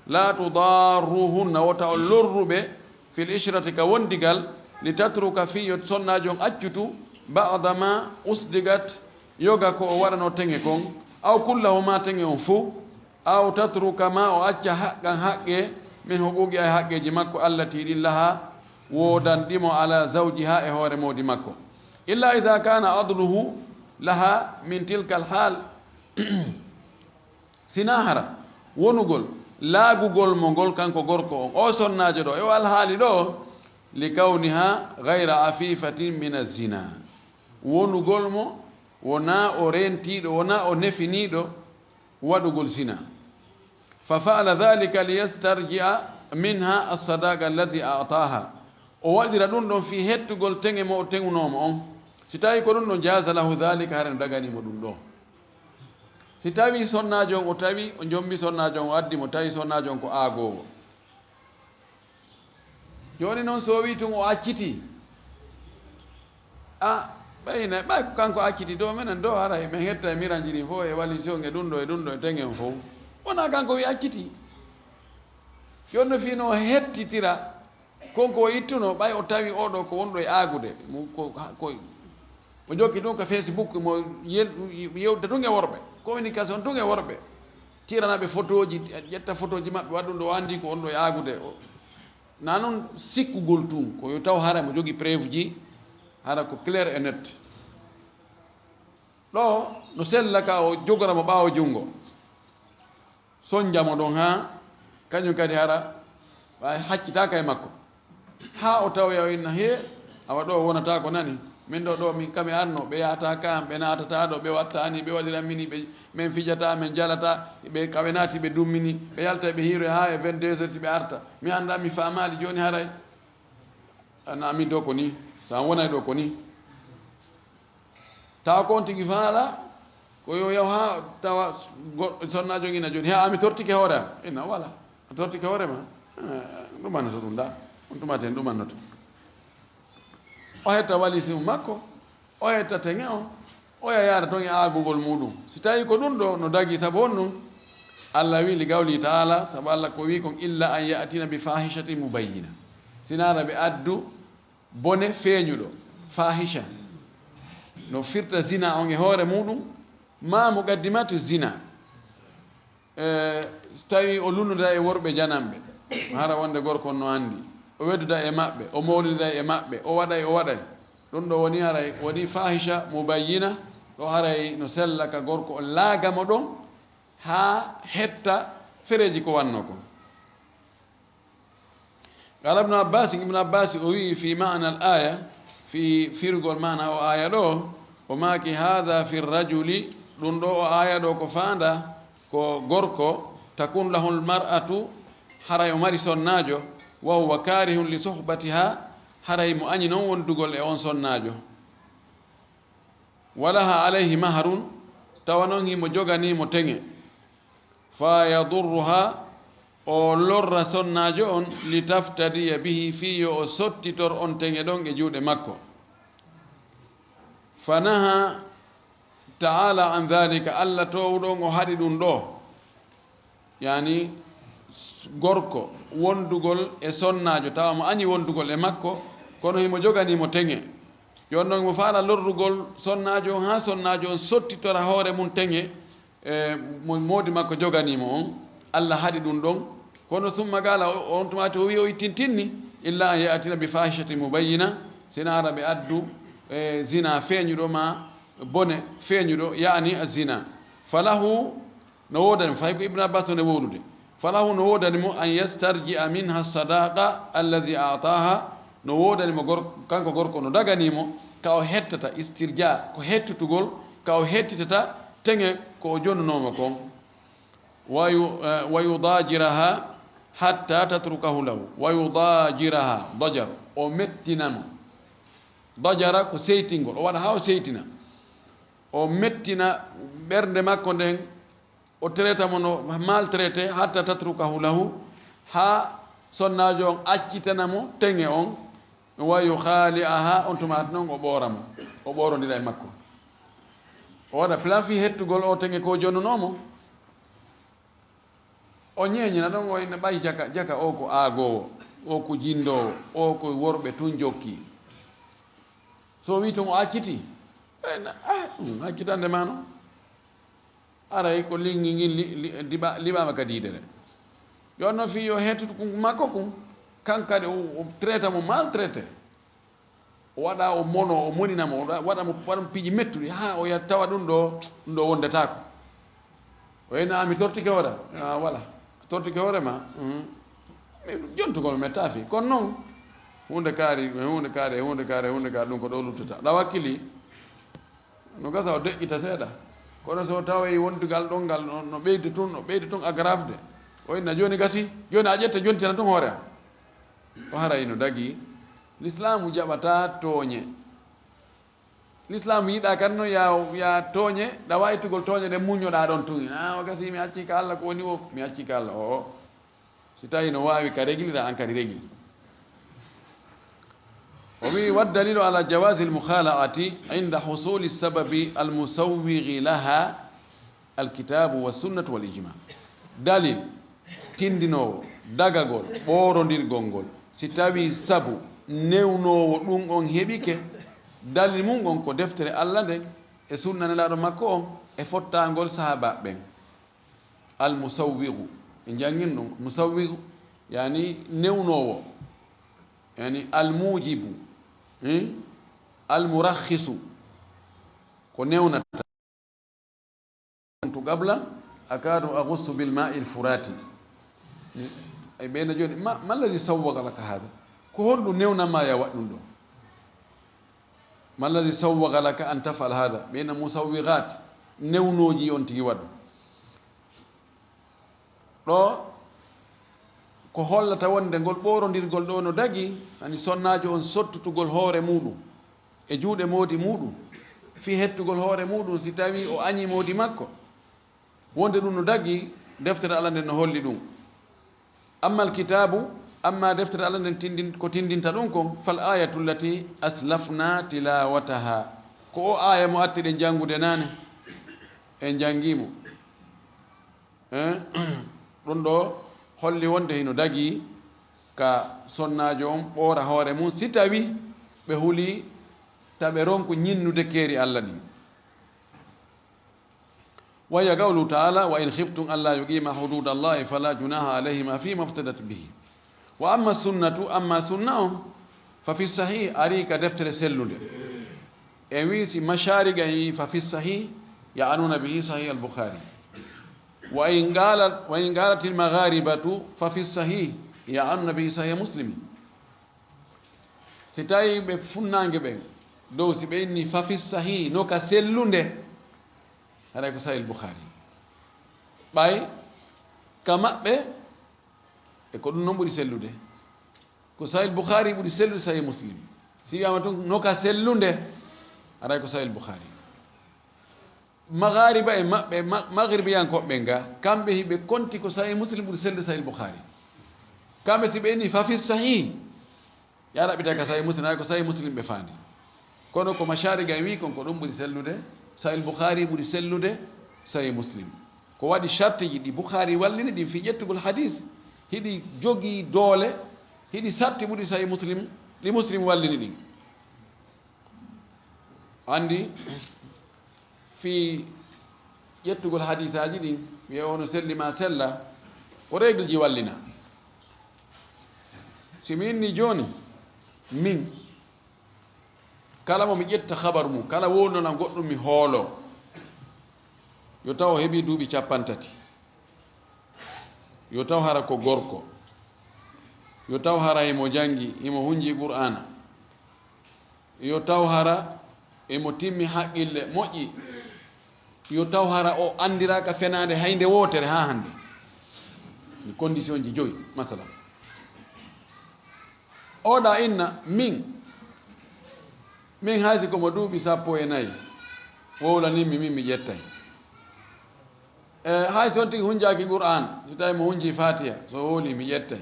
laa tudaarruhunna, wota on lorru ɓe, fil ishrati ka wondigal, li tatruka fii yo sonnaajo on accutu, ba'da ma usdigat, yoga ko o waɗanoo teŋe kon, aw kullahu ma teŋe on fow, aw tatruka ma o acca haqqan haqqe, min huquuqi ay haqqeeji makko, allati ɗin laha woodanɗi mo ala zawjiha e hoore moodi makko. Illa idha kana adluhu laha min tilka al hal. Sinaa hara wonugol, laagugol mo ngol kanko gorko on, o sonnaajo ɗoo, e o alhaali ɗoo, li kawniha ghayra afifatin min az-zina. Wonugol mo wonaa o rentiiɗo, wonaa o nefiniiɗo waɗugol zina. Fa fa'ala dhalika liyastarji'a minha as-sadaqa allati a'taha. O waɗira ɗum ɗon fii hettugol teŋe mo o teŋunoo mo on. Si tawii ko ɗum ɗon, jaza lahu dhalika, hara no daganii mo ɗum ɗoo. Si tawii sonnaajo on, o tawi, o jombi sonnaajo on, o addi mo, tawi sonnaajo on ko aagoowo. Jooni non, so o wii tun o accitii, a, ɓay ne, ɓay ko kanko accitii, ɗoo menen ɗoo, haray men hetta e miranji ɗin fow, e walisi on, e ɗum ɗoo, e ɗum ɗoo, e teŋe on fow. Wonaa kanko wii accitii. Jooni no fii no o hettitira, kon ko o ittunoo, ɓay o tawi oo ɗoo ko wonɗo e aagude, mo ko, ko, o jokki tun ka Facebook, mo yel-, yewta tun e worɓe, communication tun e worɓe, tirana ɓe fotooji, ƴetta fotooji maɓɓe, waɗa ɗum ɗoo, o anndi ko wonɗo e aagude. O, na non sikkugol tun, ko yo taw hara mo jogii preuve ji, hara ko clair et net. Ɗoo no sella ka o jogora mo ɓaawo junngo. Sonja mo ɗon haa kañum kadi hara ɓay haccitaaka e makko. Haa o tawoya o inna, "Hee, awa ɗoo wonata ko nani. Min ɗoo, ɗoo min kame arno, ɓe yahata ka am, ɓe naatata ɗoo, ɓe watta ani, ɓe waɗira mini, ɓe, men fijata, men jalata, ɓe kawe naati, ɓe dummini, ɓe yalta, ɓe hiiroya haa e vingt-deux heures si ɓe arta. Mi anndaa, mi faamaali jooni haray." Ana amin ɗoo ko nii, so an wonay ɗoo ko nii. Tawa ko on tigi faala, ko yo yaw haa tawa go-, sonnaajo ngina jooni, haa mi tortike hoore am. Ina wala, a tortike hoore ma? Eh, ɗum annoto ɗum da. On tuma ten ɗum annoto. O hetta walisi makko, o hetta teŋe on, o yaara ton e aagugol muɗum. Si tawi ko ɗum ɗoo no dagi, sabu honɗum? Allah wi li qawli ta'ala, sabu Allah ko wi kon, "Illa an ya'tina bi fahishatin mubayyina." Sinaa ɓe addu bone feeñuɗo, fahisha, no firta zina on e hoore muɗum, ma muqaddimatu zina. E, tawi o lunuda e worɓe jananɓe, hara wonde gorko on no anndi, o wedduda e maɓɓe, o mawlida e maɓɓe, o waɗay, o waɗay. Ɗum ɗoo woni haray, woni fahisha mubayyina, ɗo haray no sella ka gorko on laaga mo ɗon, haa hetta fereeji ko wannoo kon. Qala Ibnu Abbas, Ibnu Abbas o wi'i, fi ma'na al-aya, fi firgol maana o aya ɗoo, o maaki, "Hadha fi rajuli," ɗum ɗoo o aya ɗoo ko faanda ko gorko, takun lahu al-mar'atu, haray o mari sonnaajo, wa huwa karihun li suhbatiha, haray mo añi non wondugol e on sonnaajo. Wa laha alayhi mahrun, tawa non himo joganii mo teŋe. Fa yadurruha, o lorra sonnaajo on, li taftadiya bihi, fii yo o sottitor on teŋe ɗon e juuɗe makko. Fa naha ta'ala an dhalika, Alla toowuɗo on o haɗi ɗum ɗoo. Yani, gorko wondugol e sonnaajo, tawa mo añi wondugol e makko, kono himo joganii mo teŋe. Jooni non, mo faala lorrugol sonnaajo on, haa sonnaajo on sottitora hoore mun teŋe, e mo moodi makko joganii mo on, Alla haɗi ɗum ɗon. Kono summa qala, o, on tumaati o wi'i o ittintinni, "Illa an ya'tina bi fahishatin mubayyina," sina ara ɓe addu, e, zina feeñuɗo ma bone feeñuɗo, yani zina. Falahu, no woodani mo, fay ko Ibnu Abbas on e wowlude. Falahu, no woodani mo, an yastarji'a minha sadaqa alladhi a'taha, No woodani mo gor-, kanko gorko no daganii mo, ka o hettata, istirja, ko hettutugol, ka o hettitata teŋe ko o jonnunoo mo kon. Wa yu-, eh, wa yudajiraha hatta tatrukahu lahu. Wa yudajiraha, dajar, o mettina mo. Dajara ko seytingol, o waɗa haa o seytina. O mettina ɓernde makko nden, o traita mo no maltraité, hatta tatrukahu lahu, haa sonnaajo on accitana mo teŋe on, wa yukhali'aha, on tuma non o ɓoora mo, o ɓoorondira e makko. O waɗa plan fii hettugol o teŋe ko jonnunoo mo. O ɲeeɲina ɗon, o inna ɓay jaka, jaka o ko aagoowo, o ko jinndoowo, o ko worɓe tun jokki. So o wii tun o accitii, ɓe na, ah, ɗum accitande ma non. Aray ko liŋŋi ngin li-, li-, liɓa-, liɓaama ka diidere. Yo non fii yo hettutu kun makko kun, kan kadi o, o traita mo maltraité. O waɗa, o mono, o monina mo, o waɗa mo, waɗa mo piiji mettuɗi, haa o ya-, tawa ɗum ɗo, ɗum ɗo wondetaako. O ena, "Ah, mi tortike hoore am." "Ah, wala. A tortike hoore ma?" "Mhm." Mi jontugol mi mettafi. Kono non, huunde kaari, huunde kaari, huunde kaari, huunde kaari, ɗum ko ɗo luttata. Ɗa wakkili, no gasa o deƴƴita seeɗa. Kono so tawii wondugal ɗon ngal no, no ɓeydi tun, no ɓeydi tun aggrave de. O inna, "Jooni gasi, jooni a ƴetta jontina tun hoore am." O haray no dagii. Lislaamu jaɓataa tooɲe. Lislaamu yiɗaa kan no yaa, yaa tooɲe, ɗa waawi tugol tooɲe ɗen muññoɗaa ɗon tun. "Ah, o gasi, mi accii ka Alla, ko woni o, mi accii ka Alla." Oo. Si tawii no waawi ka reglira, an kadi regli. O wi'i, "Wa dalilu ala jawazi al-mukhala'ati inda husuli sababi al-musawwighi laha." Alkitaabu wa sunnatu wal ijma. Dalil tindinoowo dagagol ɓoorondirgol ngol, si tawii sabu newnoowo ɗum on heɓike, dalil mun on ko deftere Alla nden e sunna Nelaaɗo makko on e fottaangol sahaabaaɓe ɓen. Almusawwigu, e janngin ɗum, musawwigu, yani newnoowo, yani almujibu, hmm? Almurakhisu, ko newnata. Kuntu qablan akadu aghussu bil ma'il furati. Ay ɓeyna jooni, ma, ma alladhi sawwaga laka hadha? Ko honɗum newnanma ya waɗ ɗum ɗo? Ma alladhi sawwaga laka an taf'al hadha? Ɓeyna musawwigat, newnooji on tigi waɗu. Ɗo ko hollata wonde ngol ɓoorondirgol ɗo no dagi, ani sonnaajo on sottutugol hoore muuɗum e juuɗe moodi muuɗum, fii hettugol hoore muuɗum si tawii o añii moodi makko. Wonde ɗum no dagi, deftere Alla nden no holli ɗum. Amma alkitaabu, amma deftere Alla nden tindin-, ko tindinta ɗum kon, fal ayatu allati aslafna tilawataha. Ko o aaya mo attiɗen janngude naane, en janngii mo. Eh, ɗum ɗo holli wonde hino dagii ka sonnaajo on ɓoora hoore mum, si tawii ɓe hulii ta ɓe ronku ñinnude keeri Alla ɗin. Wa hiya qawluhu ta'ala, "Wa in khiftum alla yuqima hududallahi fala junaha alayhima fima iftadat bihi." Wa amma sunnatu, amma sunna on, fa fi sahih, ari ka deftere sellunde. En wi si mashariga en wi fa fi sahih, ya'anuna bihi sahih al-Bukhari. Wa in qalat, wa in qalatil magharibatu fa fi sahih, ya'anuna bihi sahih Muslim. Si tawii ɓe funnaange ɓen, dow si ɓe inni fa fi sahih, no ka sellunde, haray ko sahih al-Bukhari. Ɓay ka maɓɓe, e ko ɗum non ɓuri sellude. Ko Sahih Bukhari ɓuri sellude Sahih Muslim. Si wiyaama tun no ka sellunde, aray ko Sahih Bukhari. Maghariba e maɓɓe, ma-, maghribiyankooɓe ɓen ga, kamɓe hiɓe konti ko Sahih Muslim ɓuri sellude Sahih Bukhari. Kamɓe si ɓe inni fa fi sahih, ya ɗaɓɓita ka Sahih Muslim, aray ko Sahih Muslim ɓe faandi. Kono ko mashariga en wi kon ko ɗum ɓuri sellude, Sahih Bukhari ɓuri sellude Sahih Muslim. Ko waɗi shartiji ɗi Bukhari wallini ɗin fii ƴettugol hadis, hiɗi jogii doole, hiɗi satti ɓuri Sahih Muslim, ɗi Muslim wallini ɗin. Andi fii ƴettugol hadisaaji ɗin, wi'e ono selli ma sella, ko règle ji wallina. Si mi inni jooni, min, kala mo mi ƴetta habaru mum, kala wowlunolam goɗɗum mi hooloo, yo taw o heɓii duuɓi cappanɗe tati, yo taw hara ko gorko, Yo taw hara himo janngi, himo hunji Qur'aana. Yo taw hara himo timmi haqqille moƴƴi. Yo taw hara o anndiraaka fenaande hay nde wootere haa hannde. Condition ji jowi, masalan. Oɗa inna, min, min hay si ko mo duuɓi sappo e nayi, wowlanimmi, min mi ƴettay. E, hay si on tigi hunjaaki Qur'aan, si tawi mo hunjii Faatiha, so wowlii, mi ƴettay.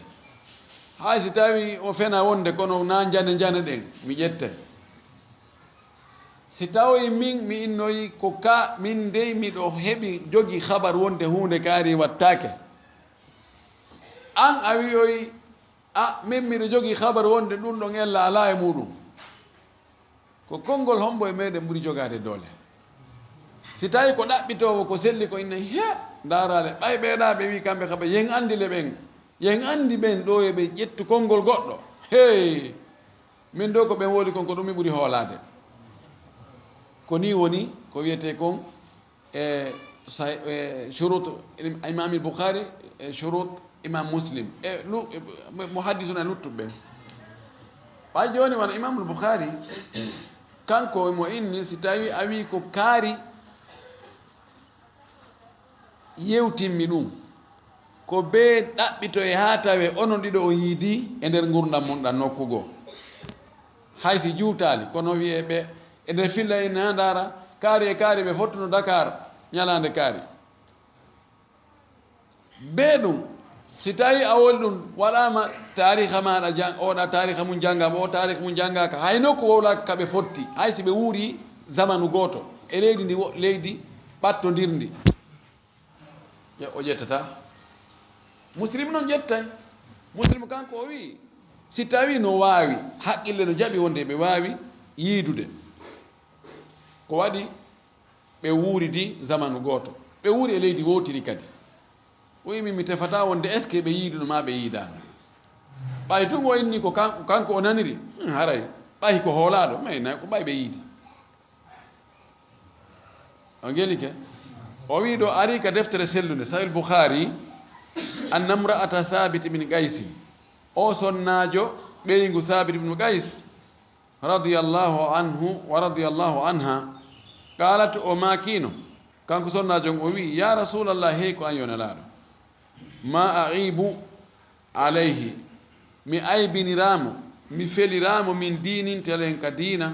Hay si tawi o fena wonde kono na njane njane ɗen, mi ƴettay. Si tawi min mi innoyi ko ka, min dey miɗo heɓi jogi habar wonde huunde kaari wattaake. An a wi'oyi, a, min miɗo jogi habar wonde ɗun ɗon ella alaa e muɗum. Ko konngol hombo e meɗen ɓuri jogaade doole? Si tawi ko ɗaɓɓitoowo ko selli ko inna, he, ndaaraale, ɓay ɓeeɗaa ɓe wi'i kamɓe ka ɓe, yen anndi le ɓen, yen anndi ɓen ɗo e ɓe ƴettu konngol goɗɗo. Hey! Min ɗo ko ɓen wowli kon ko ɗum mi ɓuri hoolaade. Ko nii woni ko wi'etee kon e sa-, e shurut Imam Bukhari, e shurut Imam Muslim, e lu-, e mu-, muhaddisuna e luttuɓe ɓen. Ɓay jooni wano Imam Bukhari, kanko mo inni, si tawi a wi ko kaari yewtinmi ɗum, ko bee ɗaɓɓitoye haa tawe onon ɗiɗo on yiidi e nder ngurndan mon ɗan nokku goo. Hay si juutaali, kono wi'ee ɓe e nder filla en haa ndaara, kaari e kaari ɓe fottuno Dakar ñalaande kaari. Bee ɗum, si tawi a woli ɗum, waɗaama taariha maaɗa jan-, oɗa taariha mum janngaama, o taariha mum janngaaka, hay nokku wowlaaka ka ɓe fotti, hay si ɓe wuuri zamanu gooto, e leydi ndi wo-, leydi ɓattondirndi. Ƴe-, o ƴettataa. Muslim non ƴettay. Muslim kanko o wi'i, si tawi no waawi, haqqille no jaɓi wonde ɓe waawi yiidude. Ko waɗi ɓe wuuridi zamanu gooto. Ɓe wuuri e leydi wootiri kadi. O wi'i, "Min mi tefataa wonde est-ce que ɓe yiiduno maa ɓe yiidaano." Ɓay tun o inni ko kan-, kanko o naniri, hmm, haray ɓay ko hoolaaɗo, mais na ko ɓay ɓe yiidi. O gelike. O wi'i ɗo ari ka deftere sellunde, Sahih Bukhari, anna imra'ata Thabit bin Qais. O sonnaajo ɓeyngu Thabit bin Qais, radiyallahu anhu wa radiyallahu anha. Qalat, o maakiino, kanko sonnaajo on, o wi'i, "Ya Rasulallah, hey ko an yo Nelaaɗo. Ma a'ibu alayhi, mi aybiniraamo, mi feliraamo min diinin telen ka diina,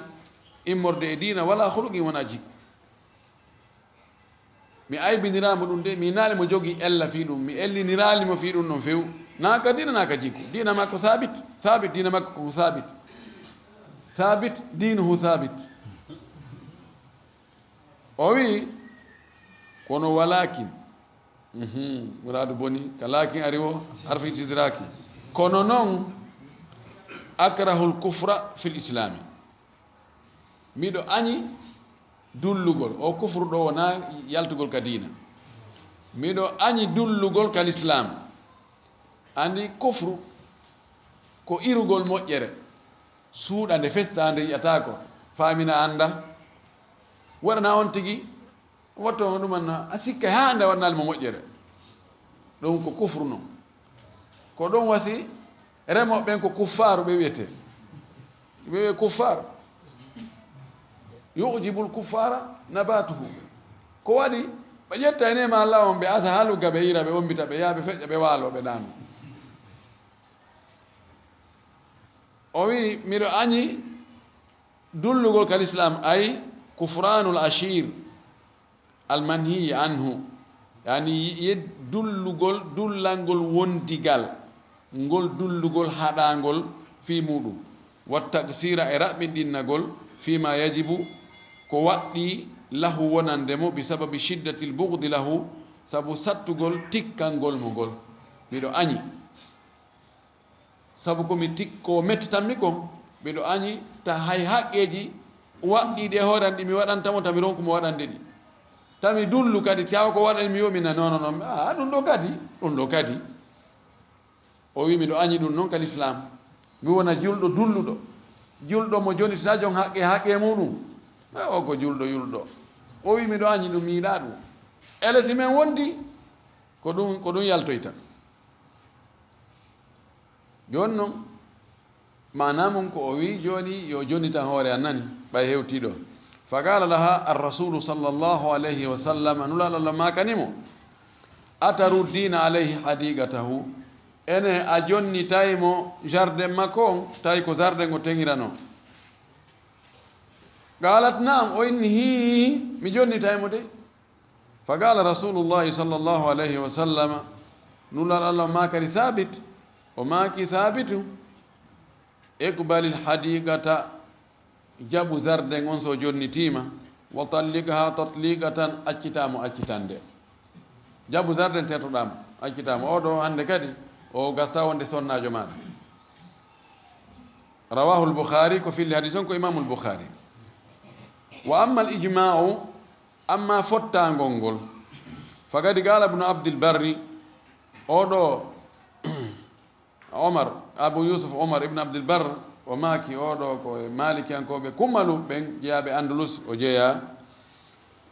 immorde e diina, wala khuluqin wona jikku." Mi aybiniraamo ɗum de, mi naali mo jogii ella fii ɗum, mi elliniraali mo fii ɗum non few. Naa ka diina, naa ka jikku. Diina makko saabit, saabit, diina makko ko saabit. Saabit, diinuhu saabit. O wi'i, kono walaakin, mhm, muraadu boni, ka laakin ari wo, harfi istidraaki. Kono non, akrahul kufra fil islaami. Miɗo añi dullugol, o kufru ɗo wonaa yaltugol ka diina. Miɗo añi dullugol ka lislaam. Andi kufru ko irugol moƴƴere, suuɗa nde festa nde yi'ataako, faamina annda, waɗana on tigi, wotto on ɗum anna, a sikka haa annda waɗanaali mo moƴƴere. Ɗum ko kufru non. Ko ɗum wasi remooɓe ɓen ko kuffaaru ɓe wi'etee. Ɓe wi'e kuffaaru. Yu'jibul kuffaara nabaatuhu. Ko waɗi ɓe ƴetta e neema Allah on, ɓe asa haa lugga, ɓe ira, ɓe ombita, ɓe yaha, ɓe feƴƴa, ɓe waaloo, ɓe ɗaano. O wi'i, miɗo añi dullugol ka lislaam, ay kufraanul ashiir. Almanhiyi anhu, yani, ye-, dullugol, dullangol wondigal, ngol dullugol haɗaangol fii muuɗum, wa taksira, e raɓɓinɗinnagol, fii ma yajibu, ko waɗɗii, lahu, wonande mo, bi sababi shiddatil bughdi lahu, sabu sattugol tikkangol mo ngol. Miɗo añi. Sabu ko mi tik-, ko mettitanmi kon, miɗo añi ta hay haqqeeji waɗɗiiɗi e hoore an ɗi mi waɗanta mo, ta mi ronku mo waɗande ɗi. Ta mi dullu kadi, tawa ko waɗani mi o, mi na, non, non, non. Ah, ɗum ɗo kadi, ɗum ɗo kadi. O wi, miɗo añi ɗum non ka lislaam. Mi wona julɗo dulluɗo. Julɗo mo jonitata jon haqqe, haqqe muɗum. Eh, o ko julɗo, julɗo. O wi, miɗo añi ɗum, mi yiɗaa ɗum. Ele si men wondi, ko ɗum, ko ɗum yaltoyta. Jooni non, maanaa mun ko o wi'i jooni yo jonnitan hoore an nani, ɓay hewtii ɗoo. Fa qaala laha ar-rasuulu sallallaahu alayhi wa sallam, Nulaaɗo Alla maakani mo, "Ataruddiina alayhi hadiiqatahu?" Ene a jonnitay mo jardin makko on, tawi ko jardin o teŋiranoo? Qaalat, "Na'am," o inni, "Hii, mi jonnitay mo de." Fa qaala rasuulullaahi sallallaahu alayhi wa sallama, Nulaaɗo Alla maakani Saabit, o maaki Saabitu, "Iqbalil hadiiqata, jaɓu jardin on so jonnitii ma, wa talliqhaa tatliiqatan, accitaa mo accitande." Jaɓu jardin tertoɗaa mo, accitaa mo. Oo ɗoo hannde kadi, o gasa wonde sonnaajo maaɗa. Rawaahul Bukhaari, ko filli hadiis on ko Imaamul Bukhaari. Wa ammal ijmaa'u, amma fottaangol ngol, faqad qaala Ibnu Abdil Barri, oo ɗoo Omar, Abu Yuusuf Omar ibn Abdil Barr, o maaki, oo ɗoo ko e Maalikiyankooɓe kummalu ɓen jeyaaɓe Andalus o jeyaa.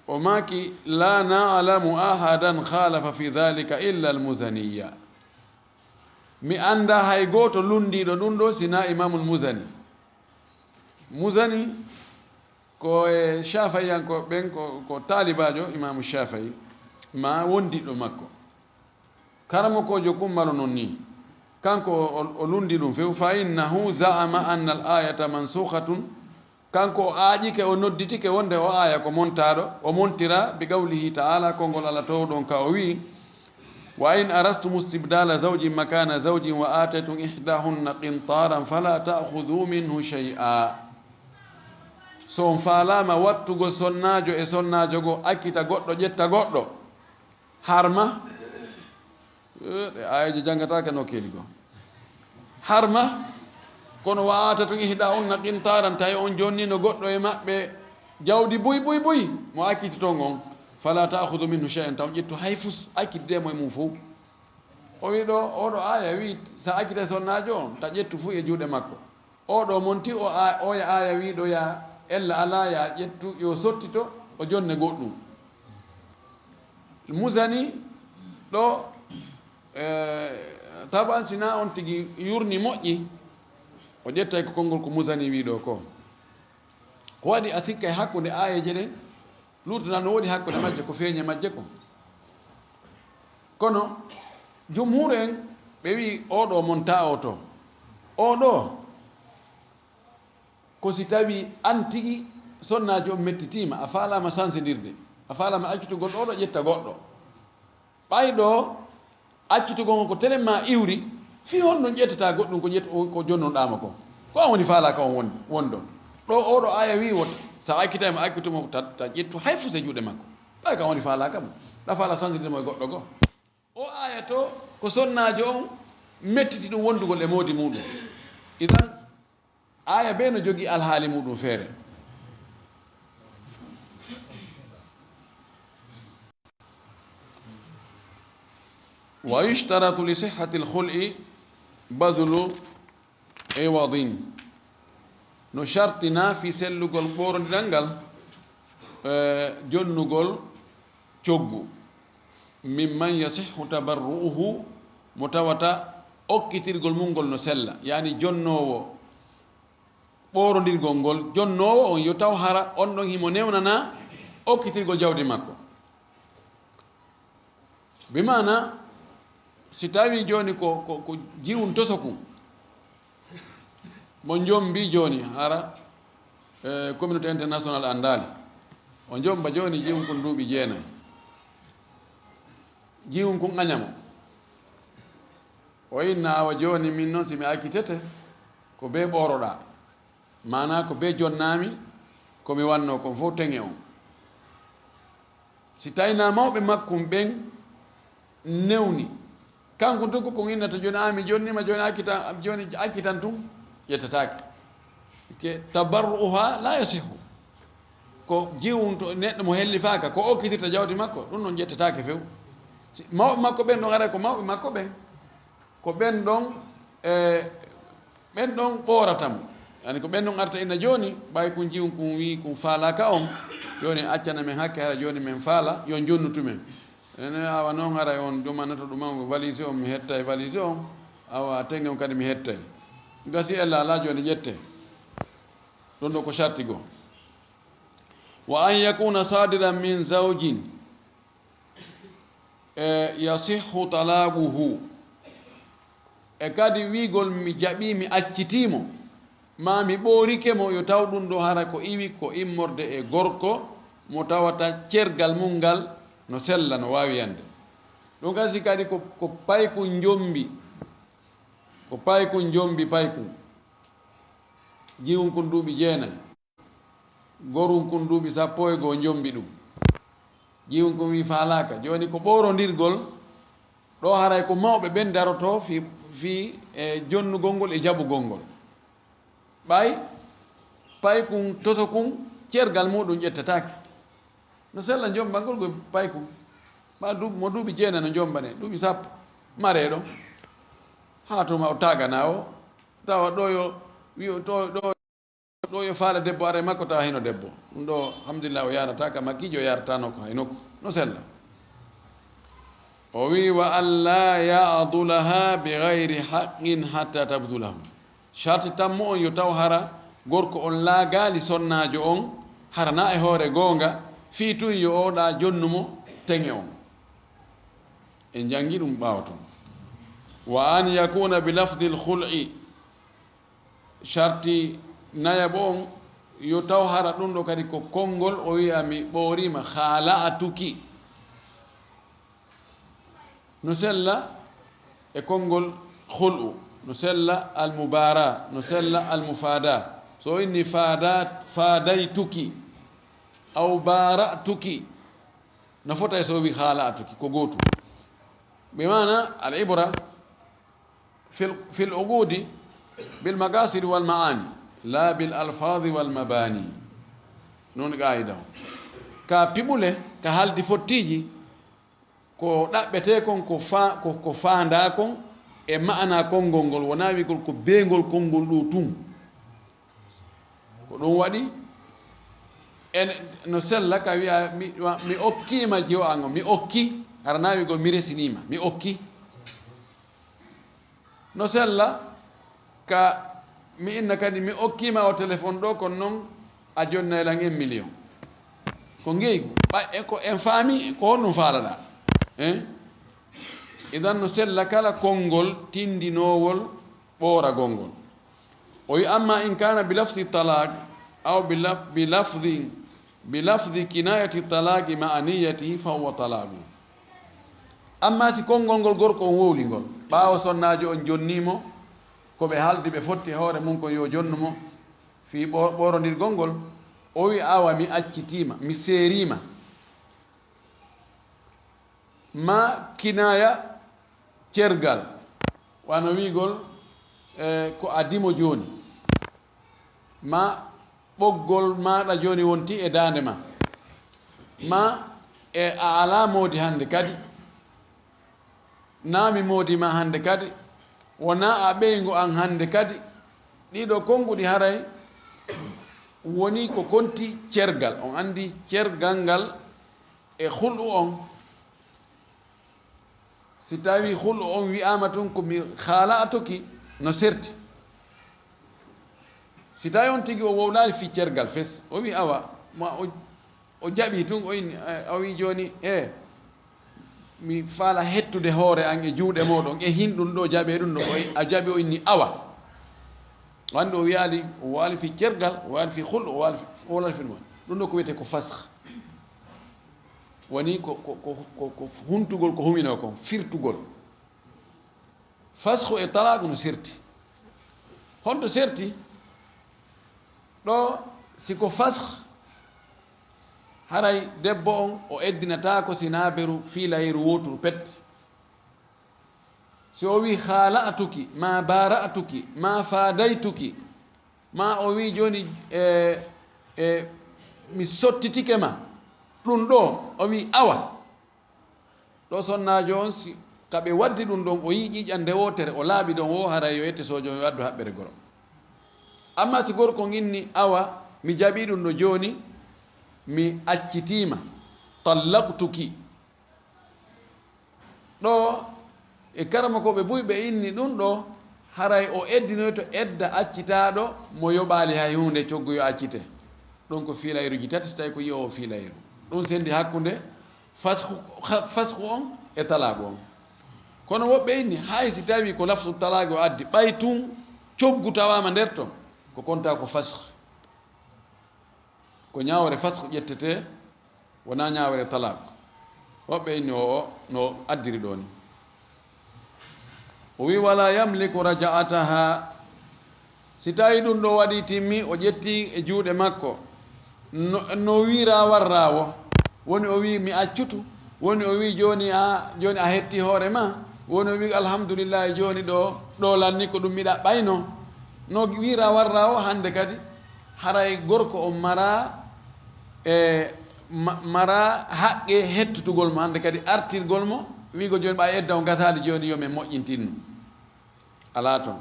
O maaki, "Laa na'lamu ahadan khaalafa fi dhaalika illa al-Muzaniyya." Mi anndaa hay gooto lunndiiɗo ɗun ɗoo sinaa Imaamul Muzani. Muzani ko e Shaafi'iyankooɓe ɓen, ko, ko taalibaajo Imaamu Shaafi'i, maa wondiɗɗo makko. Karamokoojo Kummalo non nii, kanko o, o lundi ɗum few, "Fa innahu za'ama anna al-ayata mansukhatun." Kanko o aaƴike, o nodditike wonde o aaya ko montaaɗo, o montira bi qawlihi ta'ala, konngol Alla toowɗo on ka o wi'i, "Wa in aradtum istibdala zawjin makana zawjin wa ataytum ihdahunna qintaran fala ta'khudhu minhu shay'a." So on faalaama wattugol sonnaajo e sonnaajo goo, accita goɗɗo, ƴetta goɗɗo, har ma, eh, ɗe aayeeje janngataake no keeli goo. Har ma, kono wa aataytum ihdahunna qintaran, tawi on jonnino goɗɗo e maɓɓe jawdi buy, buy, buy, mo acciti ton on, fala ta'khudhu minhu shay'an, taw ƴettu hay fus, accitde mo e mum fow. O wi ɗo, oɗo aaya wi, sa accita sonnaajo on, ta ƴettu fuu e juuɗe makko. Oo ɗoo monti o aa-, oya aaya wiiɗo ya ella alaa ya ƴettu, yo sottito, o jonne goɗɗum. Muzani ɗo, eh, taban si na on tigi yurni moƴƴi, o ƴettay ko konngol ko Muzani wiiɗo ko. Ko waɗi a sikkay hakkunde aayeeje ɗen? Luutana no woodi hakkunde majje, ko feeñe majje ko. Kono jumhur en, ɓe wi'i, oo ɗoo montaa oo to. Oo ɗoo, ko si tawii an tigi sonnaajo on mettitiima, a faalaama sansindirde, a faalaama accitugol ɗoo ɗoo, ƴetta goɗɗo. Ɓay ɗoo, accitugol ngol ko telen maa iwri, fii honɗun ƴettataa goɗɗun ko ƴett-, ko jonnuɗaa mo kon? Ko an woni faalaaka on won-, wonɗon. Ɗoo, oo ɗoo aaya wi'i wota, sa accitay mo, accitu mo, ta, ta ƴettu hay fus e juuɗe makko. Ɓay ko an woni faalaaka mo. Ɗa faala sansindirde mo e goɗɗo goo. Oo aaya to, ko sonnaajo on mettiti ɗum wondugol e moodi muuɗum. Idan, aaya bee no jogii alhaali muuɗum feere. Wa yushtaratu li sihhatil khul'i badlu iwadin. No shartinaa fii sellugol ɓoorondiral ngal, eh, jonnugol coggu. Mimman yasihhu tabarru'uhu, mo tawata okkitirgol mun ngol no sella. Yaani jonnoowo ɓoorondirgol ngol, jonnoowo on yo taw hara on ɗon himo newnanaa okkitirgol jawdi makko. Bi maana, si tawii jooni ko, ko, ko jiwun tosokun, mo njombi jooni hara, eh, communauté international anndaali. O njomba jooni jiwun kun duuɓi jeenay. Jiwun kun aña mo. O inna, "Awa jooni min non si mi accitete, ko bee ɓooroɗaa." Maanaa ko bee jonnaami, ko mi wannoo kon fow teŋe on. Si taynaa mawɓe makkun ɓen newni, kankun tun ko kun innata jooni, "Aa, mi jonniima, jooni accitan, jooni accitan tun," ƴettataake. Ke tabarru'uha la yasihu. Ko jiwun to neɗɗo mo hellifaaka, ko okkitirta jawdi makko, ɗun non ƴettataake few. Si mawɓe makko ɓen ɗon, haray ko mawɓe makko ɓen. Ko ɓen ɗon, e, ɓen ɗon ɓoorata mo. Yani ko ɓen ɗon arta ina jooni, ɓay kun jiwun kun wi'i kun faalaaka on, jooni accana men hakke, hara jooni men faala, yo jonnutu men. Ene awa non haray on jomanoto ɗum am valise on, mi hetta e valise on. Awa, tengen kadi mi hettay. Gasi ella alaa jooni ƴette. Ɗon ɗo ko sharti goo. Wa an yakuna sadiran min zawjin, e, yasihhu talaquhu. E kadi wi'ugol mi jaɓii, mi accitii mo, maa mi ɓoorike mo, yo taw ɗun ɗoo hara ko iwi ko immorde e gorko mo tawata cergal mun ngal no sella, no waawi yande. Ɗun kasi kadi ko, ko paykun njombi, ko paykun njombi paykun. Jiwun kun duuɓi jeenay. Gorun kun duuɓi sappo e goo njombi ɗun. Jiwun kun wi'i faalaaka. Jooni ko ɓoorondirgol, ɗoo haray ko mawɓe ɓen darotoo fii, fii e jonnugol ngol e jaɓugol ngol. Ɓay, paykun toso kun, cergal muuɗun ƴettataake. No sella njombangol ngol paykun. Ɓa duuɓi, mo duuɓi jeenay no njombanee, duuɓi sappo, mareeɗo. Haa tuma o taaganaa o, tawa ɗoo yo, wi'o to, ɗoo Ɗoo yo faale debbo ara e makko tawa hino debbo. Ɗun ɗoo, alhamdulillah, o yaarataa ka makkiijo, o yaarataano ko hay nokku. No sella. O wi'i, "Wa an laa ya'dulaha bi ghayri haqqin hatta tabdulahu." Sharti tammo on yo taw hara gorko on laagaali sonnaajo on, hara naa e hoore goonga, fii tun yo o ɗaa jonnu mo teŋe on. En janngi ɗun ɓaawo tun. "Wa an yakuna bi lafdil khul'i." Sharti nayaɓo on, yo taw hara ɗun ɗoo kadi ko konngol, o wi'a, "Mi ɓooriima, khala'tuki." No sella e konngol khul'u, no sella al-mubara, no sella al-mufada. So o inni fada, fadaytuki, aw bara'tuki, no fota e so o wi'i khala'tuki, ko gootun. Bi maana al-ibra fil, fil uqudi bil maqasidi wal ma'ani, la bil alfazi wal mabani. Non qaida on. Ka piɓule, ka haldi fottiiji, ko ɗaɓɓetee kon, ko fa-, ko, ko faandaa kon e ma'anaa konngol ngol, wonaa wi'ugol ko beengol konngol ɗoo tun. Ko ɗun waɗi, en, no sella ka wi'a, mi, mi okkiima jiwo an on, mi okki, hara naa wi'ugol mi resiniima, mi okki. No sella ka mi inna kadi mi okkiima o telefon ɗoo, kono non a jonnay lan en miliyon. Ko ngeygu, ɓay, e ko en faami, ko honɗun faalaɗaa? Hein? Idan no sella kala konngol tindinoowol ɓooragol ngol. O wi'i, "Amma in kana bi lafzi talaq, aw bi laf-, bi lafzi, bi lafzi kinayati talaqi ma'a niyyatihi fa huwa talaqun." Amma si konngol ngol gorko on wowli ngol, ɓaawo sonnaajo on jonnii mo, ko ɓe haaldi ɓe fotti e hoore mun kon yo jonnu mo, fii ɓo-, ɓoorondirgol ngol, o wi'i, "Awa mi accitiima, mi seeriima." Maa kinaaya cergal, wano wi'ugol, eh, ko a dimo jooni, maa ɓoggol maaɗa jooni wonti e daande maa, maa e a alaa moodi hannde kadi, naa mi moodi maa hannde kadi, wonaa a ɓeyngu an hannde kadi, ɗii ɗoo konnguɗi haray wonii ko konti cergal. On anndi cergal ngal e khul'u on, si tawii khul'u on wi'aama tun ko mi khala'tuki, no serti. Si tawii on tigi o wowlaali fii cergal fes, o wi'i, "Awa, ma o, o jaɓii tun, o inni, eh, o wi'i jooni, eh, mi faala hettude hoore an e juuɗe mooɗon, e hinɗun ɗoo jaɓee ɗun ɗoo, o, a jaɓi?" O inni, "Awa." Wonde o wi'aali, o waali fii cergal, o waali fii khul'u, o waali fii, o waali fii ɗun. Ɗun ɗoo ko wi'etee ko fasakh. Woni ko, ko, ko, ko, ko huntugol ko huminoo kon, firtugol. Fasxu e talaaqu no serti. Honto serti? Ɗoo, si ko fasx, haray debbo on o eddinataako si naa beru fiilayru wooturu pet. Si o wi'i, "Khaala'tuki, maa baara'tuki, maa faadaytuki," maa o wi'i, "Jooni, e, e, mi sottitike ma," ɗun ɗoo, o wi'i, "Awa." Ɗoo sonnaajo on, si ka ɓe waddi ɗun ɗon, o yi'i ƴiiƴan nde wootere, o laaɓi ɗon woo, haray yo ette soojo on, yo addu haɓɓere goro. Ammaa si gorko on inni, "Awa, mi jaɓii ɗun ɗoo jooni, mi accitii ma, tallaqtuki." Ɗoo, E karamokooɓe buy ɓe inni ɗun ɗoo, haray o eddinoyto edda accitaaɗo mo yoɓaali hay huunde, coggu yo accite. Ɗun ko fiilayruuji tati, si tawii ko yi'oowo fiilayru. Ɗun senndi hakkunde fasxu, ha-, fasxu on e talaagu on. Kono woɓɓe inni, hay si tawii ko lafsu talaagu o addi, ɓay tun coggu tawaama nder ton, ko kontaa ko fasxu. Ko ñaawore fasxu ƴettetee, wonaa ñaawore talaak. Woɓɓe inni o, o no addiri ɗoo ni. O wi'i, "Wala yamliku raja'ataha." Si tawii ɗun ɗoo waɗii timmi, o ƴetti e juuɗe makko. No, no wi'i raa warraa wo. Woni o wi'i, "Mi accutu." Woni o wi'i, "Jooni a, jooni a hetti hoore maa." Woni o wi'i, "Alhamdulillahi, jooni ɗoo, ɗoo lanni ko ɗun mi ɗaɓɓayno." No wi'i raa warraa wo hannde kadi. Haray gorko on maraa, e, ma-, maraa haqqe hettutugol mo, hannde kadi artirgol mo, wi'go jooni ɓay edda on gasaali jooni yo men moƴƴintin no. Alaa ton.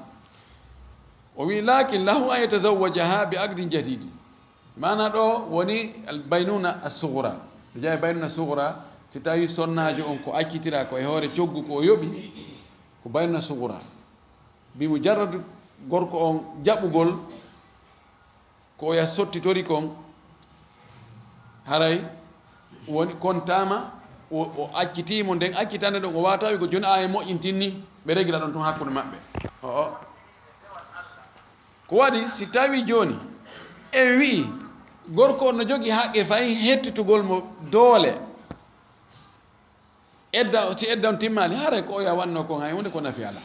O wi'i, "Lakin lahu an yatazawwajaha bi aqdin jadidi." Maana ɗoo woni al baynuna as-sughra. No jeyaa e baynuna sughra, si tawii sonnaajo on ko accitiraa ko e hoore coggu ko o yoɓi, ko baynuna sughra. Bi mujarrad gorko on jaɓugol ko o ya sottitori kon, haray woni kontaama, o, o accitii mo, nden accitande ɗon o waawataa wi'go jooni aya moƴƴintinni, ɓe regira ɗon tun hakkunde maɓɓe. O'o. Ko waɗi, si tawii jooni en wi'i gorko on no jogii haqqe fahin hettitugol mo doole, edda, si edda on timmaali, haray ko oya wanno kon hay huunde ko nafi alaa.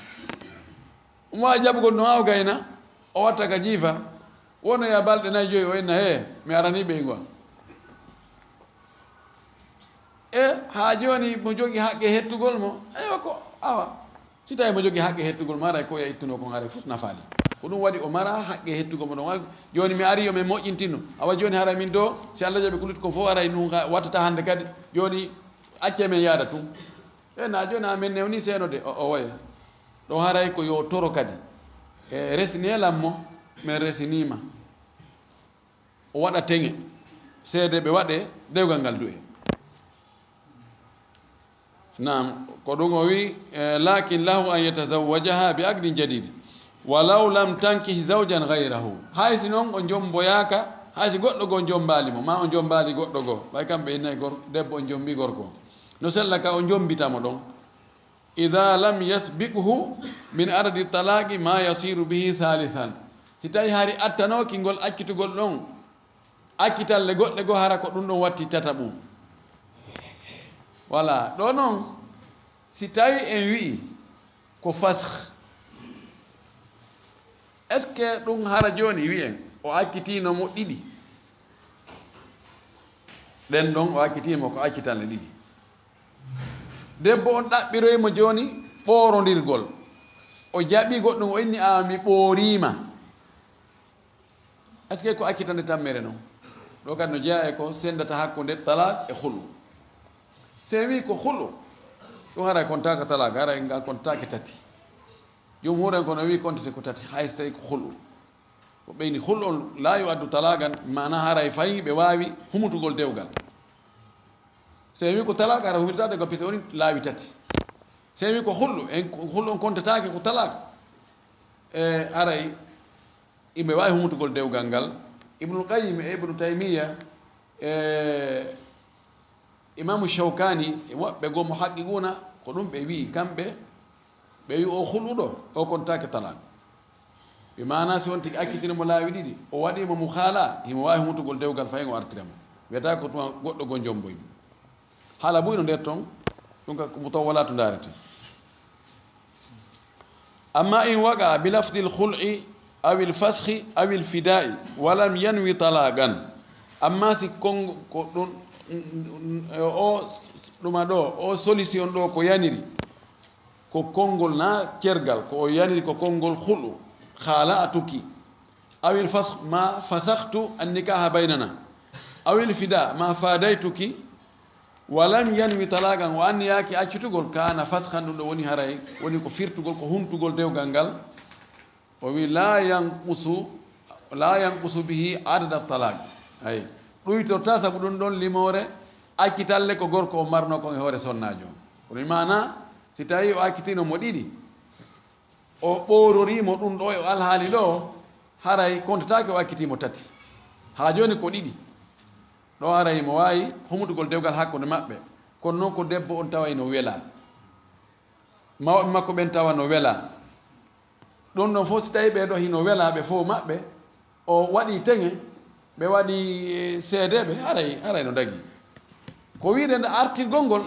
Omo waawi jaɓugol no haa o gayna, o watta ka jiifa, wonoya balɗe nay joyi, o inna, "Hee, mi aranii ɓeygu an." E haa jooni mo jogii haqqe hettugol mo, eywa ko, awa, si tawii mo jogii haqqe hettugol mo, haray ko oya ittunoo kon haray fof nafaali. Ko ɗun waɗi o maraa haqqe hettugol mo ɗon. Jooni mi arii yo men moƴƴintino. Awa jooni haray min ɗoo, si Alla jaɓi ko lutti kon fof haray ɗun ka-, wattata hannde kadi. Jooni accee men yaada tun. E naa jooni a men newnii seeno de, o, o waye. Ɗoo haray ko yo toro kadi. E resinee lan mo, men resinii ma. O waɗa teŋe. Seedeeɓe waɗee, dewgal ngal du'ee. Naam, ko ɗun o wi'i, e, "Lakin lahu an yatazawwajaha bi aqdin jadid, walaw lam tankih zawjan ghayrahu." Hay si non o jomboyaaka, hay si goɗɗo goo jombaali mo, maa o jombaali goɗɗo goo, ɓay kamɓe innay gor-, debbo on jombii gorko. No sella ka o jombita mo ɗon. "Idha lam yasbiqhu min adadi talaqi ma yasiru bihi thalithan." Si tawii hari attanooki ngol accitugol ɗon, accitalle goɗɗe goo hara ko ɗun ɗon watti tataɓun. Wala, ɗoo non, si tawii en wi'i ko fasx, est-ce que ɗun hara jooni wi'en o accitiino mo ɗiɗi? Ɗen ɗon o accitii mo ko accitalle ɗiɗi. Debbo on ɗaɓɓiroyi mo jooni ɓoorondirgol. O jaɓii goɗɗun, o inni, "A, mi ɓoorii ma." Est-ce que ko accitande tammere non? Ɗoo kadi no jeyaa e ko senndata hakkunde talaak e khulu. Si en wi'i ko khulu, ɗun haray kontaaka talaak, haray ngal kontaake tati. Jumhuur en ko no wi'i kontete ko tati, hay so tawii ko khulu. Ko ɓe inni khulu on laa yu'addu talaagan, maanaa haray fayi ɓe waawi humutugol dewgal. Si en wi'i ko talaak, haray humitata dewgal, puisque woni laawi tati. Si en wi'i ko khulu, en, khulu on kontetaake ko talaak. E haray Iɓe waawi humutugol dewgal ngal. Ibnul Qayyim e Ibnu Taymiyya e Imaamu Shawkaani e woɓɓe goo muhaqqiquuna, ko ɗun ɓe wi'i kamɓe, ɓe wi'i o khulu ɗoo, o kontaake talaak. Bi maanaa si on tigi accitini mo laawi ɗiɗi, o waɗii mo mukhala, himo waawi humutugol dewgal fahin o artira mo. Wiyataa ko tuma goɗɗo goo jomboyi mo. Haala buy no nder ton, ɗun ka ko mutawwalaatu ndaarete. Amma in waqa bi lafdil khul'i awil fasxi awil fida'i wa lam yanwi talaqan. Amma si kon-, ko ɗun, o, ɗuma ɗoo, o solution ɗoo ko yaniri, ko konngol naa cergal, ko o yaniri ko konngol khul'u, khala'tuki. Awil fasx, ma fasakhtu an nikaha baynana. Awil fida, ma fadaytuki. Wa lam yanwi talaqan, o anniyaaki accitugol, kana fasxan, ɗun ɗoo woni haray, woni ko firtugol, ko huntugol dewgal ngal. O wi'i, la yanqusu, la yanqusu bihi adada talaq. Ay, ɗuytortaa sabu ɗun ɗon limoore accitalle ko gorko on marnoo kon e hoore sonnaajo on. Kono e maanaa, Si tawii o accitino mo ɗiɗi, o ɓoororii mo ɗun ɗoo e alhaali ɗoo, haray kontataake o accitii mo tati. Haa jooni ko ɗiɗi. Ɗoo haray mo waawi humutugol dewgal hakkunde maɓɓe. Kono non ko debbo on tawa hino welaa. Mawɓe makko ɓen tawa no welaa. Ɗun ɗon fof, si tawii ɓee ɗoo hino welaa ɓe fof maɓɓe, o waɗii teŋe, ɓe waɗii, eh, seedeeɓe, haray, haray no dagii. Ko wiide nde artirgol ngol,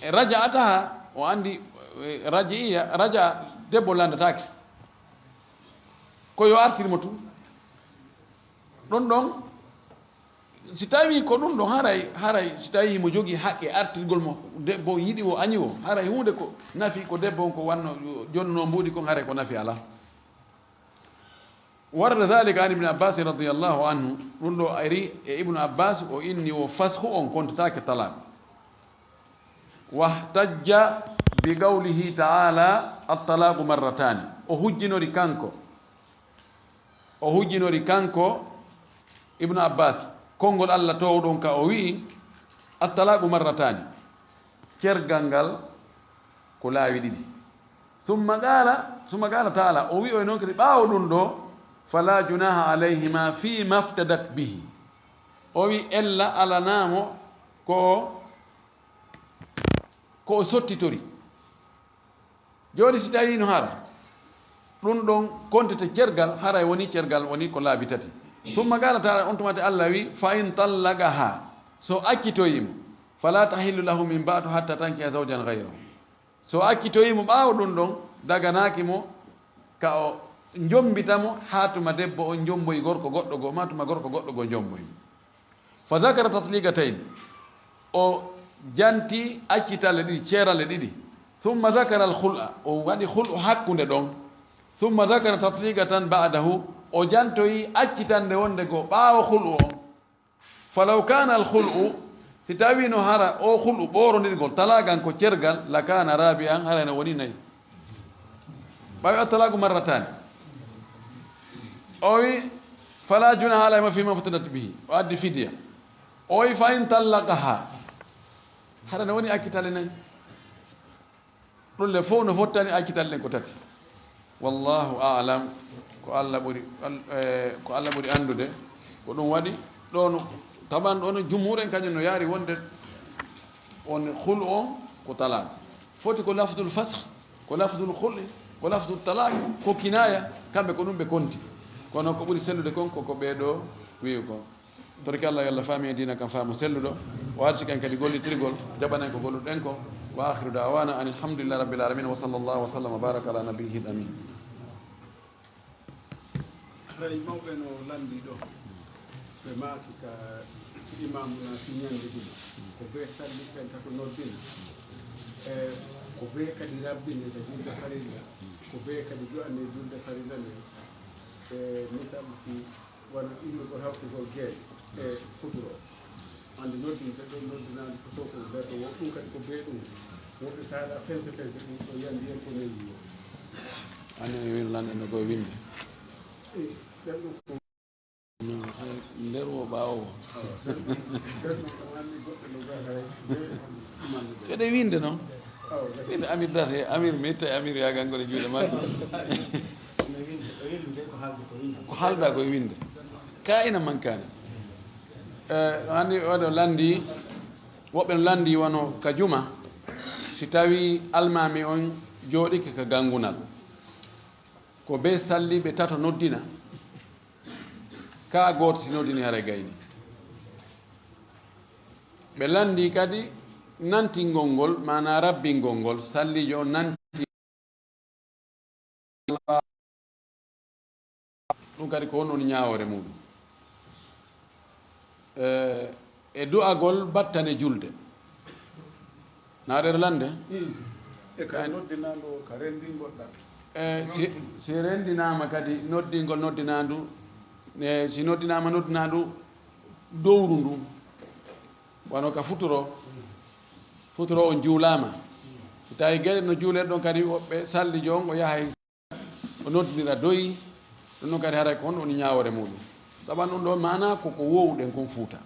e raja ataha, o anndi, eh, raji'iya, raja debbo lanndataake. Ko yo artir mo tun. Ɗun ɗon, si tawii ko ɗun ɗon, haray, haray, si tawii himo jogii haqqe artirgol mo, debbo on yiɗi o, añi o, haray huunde ko nafi ko debbo on ko wanno, jonnoo mbuuɗi kon, haray ko nafi alaa. Warada dhalika an Ibni Abbas radiyallahu anhu, ɗun ɗoo ari e Ibnu Abbas, o inni wo fasxu on kontataake talaaq. Wahtajja bi qawlihi ta'ala, "At-talaaqu marrataani." O hujjinori kanko, o hujjinori kanko Ibnu Abbas, konngol Alla toowɗo on ka o wi'i, "At-talaaqu marrataani." Cergal ngal ko laawi ɗiɗi. Summa qaala, summa qaala ta'ala, o wi'oy non kadi ɓaawo ɗun ɗoo, "Falaa junaaha alayhimaa fii maftadat bihi." O wi'i ella alanaa mo ko, ko o sottitori. Jooni si tawii no hara, ɗun ɗon kontete cergal, haray woni cergal woni ko laabi tati. Summa qaala ta'ala, on tuma te Alla wi'i, "Fa in tallaqahaa," so accitoyii mo, "falaa tahillu lahu min ba'du hatta tankiha zawjan ghayrahu." So accitoyii mo ɓaawo ɗun ɗon, daganaaki mo ka o njombita mo haa tuma debbo on njomboyi gorko goɗɗo goo, maa tuma gorko goɗɗo goo njomboyi mo. Fa zakara tatliqatayn, o janti accitalle ɗiɗi, ceeralle ɗiɗi. Summa zakara al khul'a, o waɗi khul'u hakkunde ɗon. Summa zakara tatliqatan ba'dahu, o jantoyi accitande wonde goo ɓaawo khul'u on. Falaw kaana al khul'u, si tawii no hara o khul'u ɓoorondirgol, talaagan ko cergal, la kaana raabi'an, haray no woni nayi. Ɓawi at-talaaqu marrataani. O wi, "Falaa junaaha alayhimaa fii maftadat bihi." O addi fidiya. O wi, "Fa in tallaqahaa." Hara no woni accitalle nayi. Ɗun le fow no fottani accitalle ɗen ko tati. Wallaahu a'lam. Ko Alla ɓuri, Al-, eh, ko Alla ɓuri anndude. Ko ɗun waɗi ɗoo no, taban ɗoo no jumhuur en kañun no yaari wonde on khul'u on ko talaaq. Foti ko lafdul fasx, ko lafdul khul'i, ko lafdul talaaq, ko kinaaya, kamɓe ko ɗun ɓe konti. Kono ko ɓuri sellude kon ko ko ɓee ɗoo wi'i kon. Torki Allah, yo Allah faami en diina kan faamu selluɗo, o arsiki en kadi gollitirgol, jaɓana en ko golluɗen ko. Wa akhiru da'wana anil hamdulillahi rabbil alamin, wa sallallahu wa sallam wa baraka ala nabiyyihil amin. Haray mawɓe no lanndii ɗoo, ɓe maaki ka si imaamu na fi ñannde juma, ko bee salli ɓen tato noddina, e ko bee kadi rabbinde ka julde farilla, ko bee kadi du'ande julde farilla nden, e misal si wano immugol hawtugol geeɗe e futuro. Hannde noddinte ɗon noddinaandu ko sokol nder ɗo, wo ɗum kadi ko bee ɗum. Woɓɓe kaalaa fense fense ɗum ɗo yandi en ko newi yo. Ani e win lanɗe no koye winde. Eh, ɓen ɗum ko No, ay, nder wo ɓaawo wo. Awa, ɓen ɗum, ɓen ɗum ɗo anndi goɗɗo no gaa hay, bee ɗum ɗum anndi ɓen. Keɗe winde non. Awa, gas. Winde Amir Date, Amir mi itta Amir yaganngol e juuɗe makko. No winde, o windi nde ko haalde ko winde. Ko haalda ko e winde. Ka ina mankani. Eh, no anndi oɗo lanndi, woɓɓe no lanndi wano ka juma, si tawi almaami on jooɗike ka ganngunal. Ko bee salliiɓe tato noddina, kaa gooto si noddini haray gayni. Ɓe lanndii kadi nantingol ngol, maanaa rabbingol ngol, salliijo on nanti ɗum kadi ko honɗun woni ñaawoore muuɗum. E, e du'agol battane julde. Na aɗa lannde? Hmm. E ka noddinaandu o, ka renndingol ɗan. E, si, si renndinaama kadi noddingol noddinaandu, e, si noddinaama noddinaandu dowru ndu, wano ka futuro, futuro on juulaama. Si tawi geɗe no juulee ɗon kadi woɓɓe salliijo on o yahay o noddinira doyi, ɗum ɗon kadi haray ko honɗun woni ñaawoore muuɗum. Saban ɗum ɗoo maanaa ko ko woowuɗen kon Fuuta.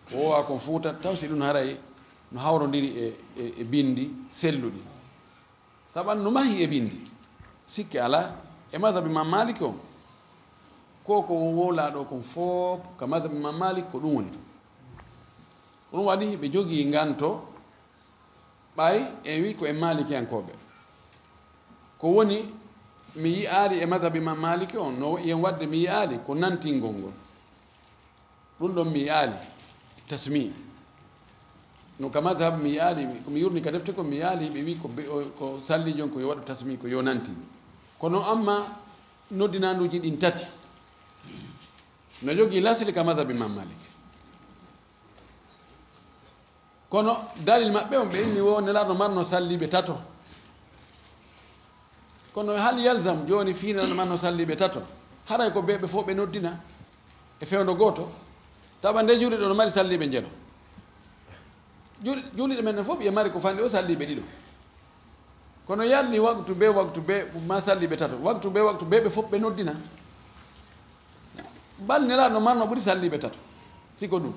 Ko woowaa kon Fuuta, taw si ɗum haray no hawrondiri e, e, e binndi selluɗi. Taban no mahi e binndi. Sikke alaa, e madhab Imam Malik on, ko ko wowlaa ɗoo kon fof ka madhab Imam Malik ko ɗum woni ton. Ko ɗum waɗi ɓe jogii nganto, ɓay en wi ko en Malikiyankooɓe. Ko woni, mi yi'aali e madhab Imam Malik on, no yen waɗde mi yi'aali ko nantingol ngol. Ɗum ɗon mi yi'aali tasmi. No ka madhab mi yi'aali, ko mi yurni ka defte ko mi yi'aali, ɓe wi ko be-, o-, ko salliijo on ko yo waɗu tasmi, ko yo nanti. Kono amma noddinaanduuji ɗin tati no jogii lasli ka madhab Imam Malik. Kono dalil maɓɓe on, ɓe inni wo Nelaaɗo marno salliiɓe tato. Kono hal yalzam jooni fii Nelaaɗo marno salliiɓe tato? Haray ko ɓe, ɓe fof ɓe noddina e fewndo gooto? Tawa nde juulirɗo no mari salliiɓe njelo. Juul-, juulirɗe men ɗen fof ɓe mari ko fanɗi o salliiɓe ɗiɗo. Kono yalni waktu be waktu be ma salliiɓe tato. Waktu be waktu be ɓe fof ɓe noddina. Bal Nelaaɗo marno ɓuri salliiɓe tato. Si ko ɗum.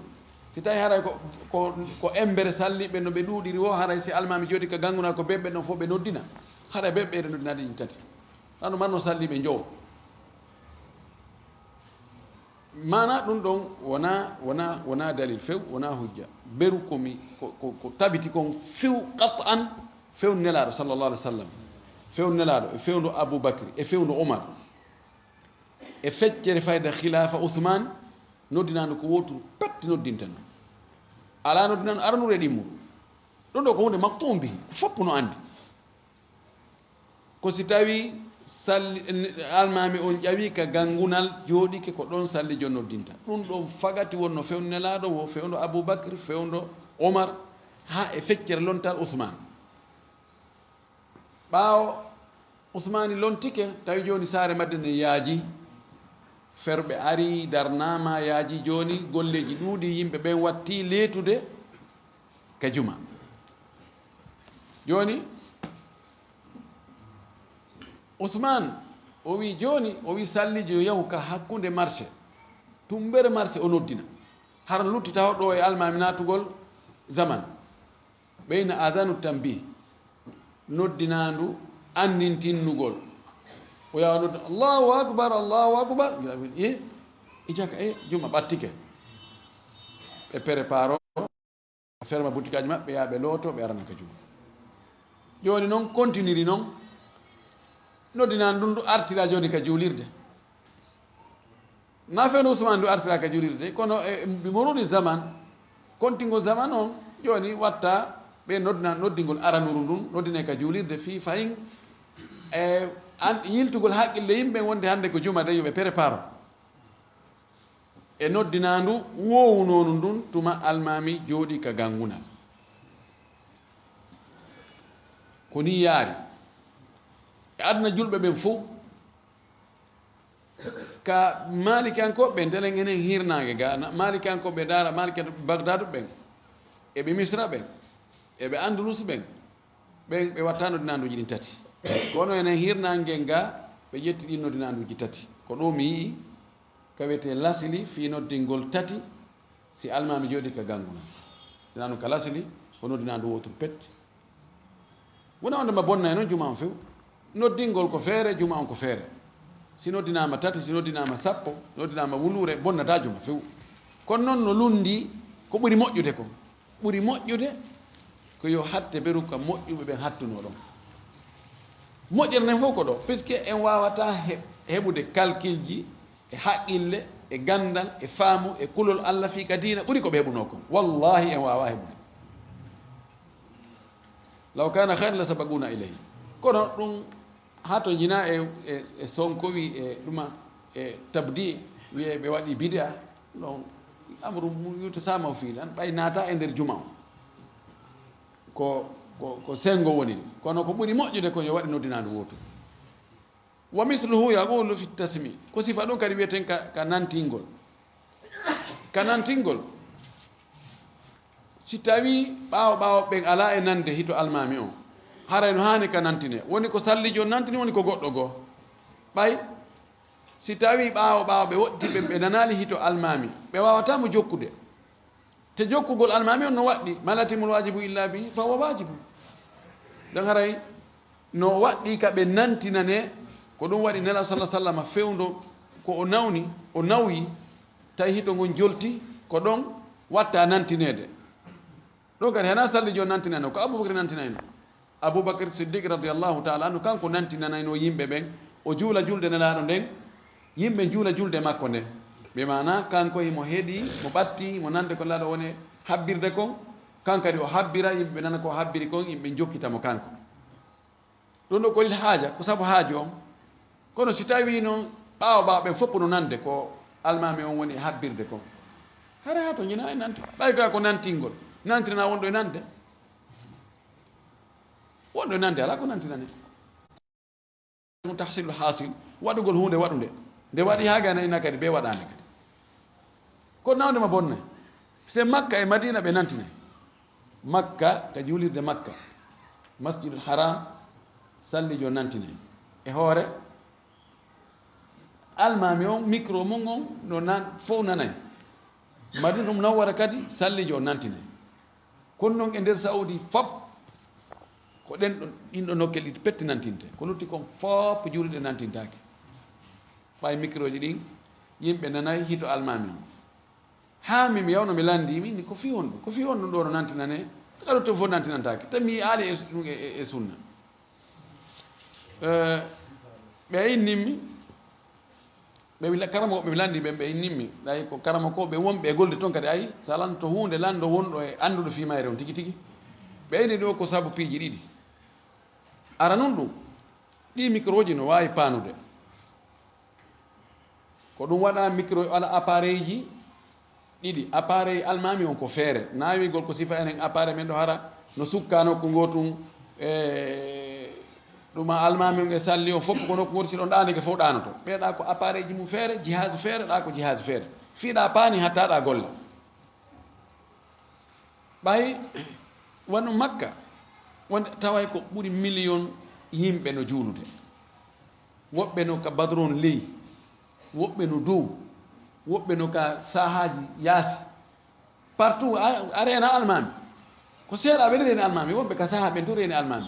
Si tawi haray ko, ko, ko embere salliiɓe no ɓe ɗuuɗiri wo, haray si almaami jooɗi ka ganngunal ko be ɓe ɗon fof ɓe noddina. Haray be ɓe noddinaade ɗin tati. Nelaaɗo marno salliiɓe njowo. Maana ɗum ɗon wona, wona, wona dalil few, wona hujja. Beru ko mi, ko, ko, ko tabiti kon few qat'an, few Nelaaɗo sallallahu alaihi wasallam. Few Nelaaɗo, e fewndo Abu Bakri, e fewndo Umar. E feccere fayda khilaafa Usman, noddinaandu ko wootu patti noddintano. Alaa noddinaandu aranuru e ɗimmuru. Ɗum ɗo ko huunde maqtuun bihi, ko foppu no anndi. Ko si tawii salli-, almaami on ƴawii ka ganngunal, jooɗike ko ɗon sallijo noddinta. Ɗum ɗon fagati wonno fewndo Nelaaɗo, wo fewndo Abu Bakr, fewndo Omar, haa e feccere lontal Usmaan. Ɓaawo Usmaani lontike, tawi jooni saare Madina nden yaajii. Ferɓe arii, darnaama, yaajii. Jooni golleeji ɗuuɗii, yimɓe ɓen wattii leetude ka juma. Jooni, Usmaan, o wi'i jooni, o wi'i salliijo yo yahu ka hakkunde marché, tummbere marché, o noddina. Hara lutti taho ɗoo e almaami naatugol zaman. Ɓeyna adanu tanbih, noddinaandu anndintinnugol. O yaha nodda, "Allahu akbar, Allahu akbar." Wi'a, "Eh, e jaka, eh, juma ɓattike." Ɓe préparo. Ferma butikaaji maɓɓe, yaa ɓe looto, ɓe arana ka juma. Jooni non, kontiniri non. Noddinaandu ndun du artira jooni ka juulirde. Na fewndo Usmaan du artira ka juulirde, kono e, bi mururi zaman, kontingol zaman on, jooni watta ɓe noddina, noddingol aranuru ndun, noddine ka juulirde fii fahin, e, an, yiltugol haqqille yimɓe wonde hannde ko juma de, yo ɓe préparo. E noddinaandu woowunoondu ndun tuma almaami jooɗii ka ganngunal. Ko nii yaari. E aduna julɓe ɓen fow, ka Maalikiyankooɓe ɓen, ndenen enen hirnaange ga, na-, Maalikiyankooɓe ɓe ndaara, Maalikiyankooɓe Bagdaadu ɓen, e ɓe Misra ɓen, e ɓe Andalus ɓen, ɓen ɓe watta noddinaanduuji ɗin tati. Kono enen hirnaange ga, ɓe ƴetti ɗin noddinaanduuji tati. Ko ɗoo mi yi'i, ka wi'etee lasili fii noddingol tati, si almaami jooɗii ka ganngunal. Sinaa non ka lasili, ko noddinaandu wooturu pet. Wona wonde ma bonna e non juma on few. Noddingol ko feere, juma on ko feere. Si noddinaama tati, si noddinaama sappo, noddinaama wuluure, bonnataa juma few. Kono non no lunndii, ko ɓuri moƴƴude kon. Ɓuri moƴƴude ko yo hatte beru ka moƴƴuɓe ɓen hattunoo ɗon. Moƴƴere nden fof ko ɗoo, puisque en waawataa he-, heɓude calcul ji e haqqille, e ganndal, e faamu, e kulol Alla fii ka diina ɓuri ko ɓe heɓunoo kon. Wallaahi, en waawaa heɓude. Law kaana khayran la sabaquna ilayhi. Kono ɗum, haa to njina e, e, e sonkowi, e ɗuma, e tabdi, wi'e ɓe waɗi bid'a, non, amru mu-, yuta sama o fiili, an ɓay naata e nder juma o. Ko, ko, ko sengo woni. Kono ko ɓuri moƴƴude ko yo waɗe noddinaandu wootu. Wa misluhu yaqulu fi tasmi. Ko sifa ɗum kadi wi'eten ka, ka nantingol. Ka nantingol, si tawii ɓaawo ɓaawo ɓen alaa e nande hito almaami on, haray no haani ka nantine. Woni ko sallijo on nantini, woni ko goɗɗo goo. Ɓay si tawii ɓaawo ɓaawo ɓe woɗɗi ɓen, ɓe nanaali hito almaami, ɓe waawataa mo jokkude. Te jokkugol almaami on no waɗɗi, "Ma latimul waajibu illa bihi, fa huwa waajibu." Ɗon haray no waɗɗi ka ɓe nantinane, ko ɗum waɗi Nelaaɗo sallallaahu alayhi wa sallam fewndo ko o nawni, o nawyi, tawi hito ngon jolti, ko ɗon watta nantineede. Ɗum kadi, hena sallijo nantinayno, ko Abubakar nantinayno. Abubakar Siddiq radiyallahu ta'ala anhu, kanko nantinanayno yimɓe ɓen, o juula julde Nelaaɗo nden, yimɓe juula julde makko nden. Ɓe maana, kanko himo heɗi, mo ɓatti, mo nande ko Nelaaɗo woni habbirde kon, kan kadi o habbira, yimɓe nana ko o habbiri kon, yimɓe jokkita mo kanko. Ɗum ɗo ko lil haaja, ko sabu haaju on. Kono si tawii non ɓaawo ɓaawo ɓen fof no nande ko almaami on woni habbirde kon, hara haa to ñina e nande. Ɓay ka ko nantingol, nantinaa wonɗo e nande. Wonɗo e nande alaa ko nantinane. Ɗum tahsilul haasil, waɗugol huunde waɗunde. Nde waɗi haa gana ina kadi, bee waɗaande kadi. Ko nawde ma bonne. Se Makka e Madina ɓe nantine. Makka, ka juulirde Makka, Masjidul Haram, sallijo nantine. E hoore, almaami on, micro mun on, no nan, fow nanay. Madina ɗum nawwara kadi, sallijo nantine. Kono non e nder Saudi fop, ko ɗen ɗon, ɗin ɗon nokkel ɗiɗi pette nantinte. Ko lutti kon fop juulirɗe nantintaake. Ɓay microji ɗin, yimɓe nanay hito almaami on. Haa mi, mi yawno mi lanndii, mi inni, "Ko fii honɗun? Ko fii honɗun ɗoo no nantinanee? Ka ɗo to fof nantinantaake." Tawi mi yi'aali e, e, e, e sunna. Eh, ɓe innimmi, ɓe mi la-, karamoko ɓe mi lanndii ɓen, ɓe innimmi. Ɗay ko karamokooɓe wonɓe e golde ton kadi, ay, so a lanndoo huunde, lanndoo wonɗo e annduɗo fii mayre on tigi tigi. Ɓe inni ɗoo ko sabu piiji ɗiɗi. Aranun ɗun, ɗii microji no waawi paanude. Ko ɗum waɗa micro, waɗa appareilji ɗiɗi. Appareil almaami on ko feere. Naawigol ko sifa enen appareil men ɗo hara no sukka nokku ngootun, e ɗuma almaami on e salli on fof ko nokku ngootu, si ɗon ɗaanike fof ɗaanoto. Ɓeeɗa ko appareilji mum feere, jihaazu feere, ɗa ko jihaazu feere. Fii ɗa paani hatta ɗa golla. Ɓay wano Makka, wonde taway ko ɓuri miliyon yimɓe no juulude. Woɓɓe no ka badron ley, woɓɓe no dow, woɓɓe no ka saahaaji yaasi. Partout, a, a reena almaami. Ko seeɗa ɓe reeni almaami, wonɓe ka saha ɓen tun reeni almaami.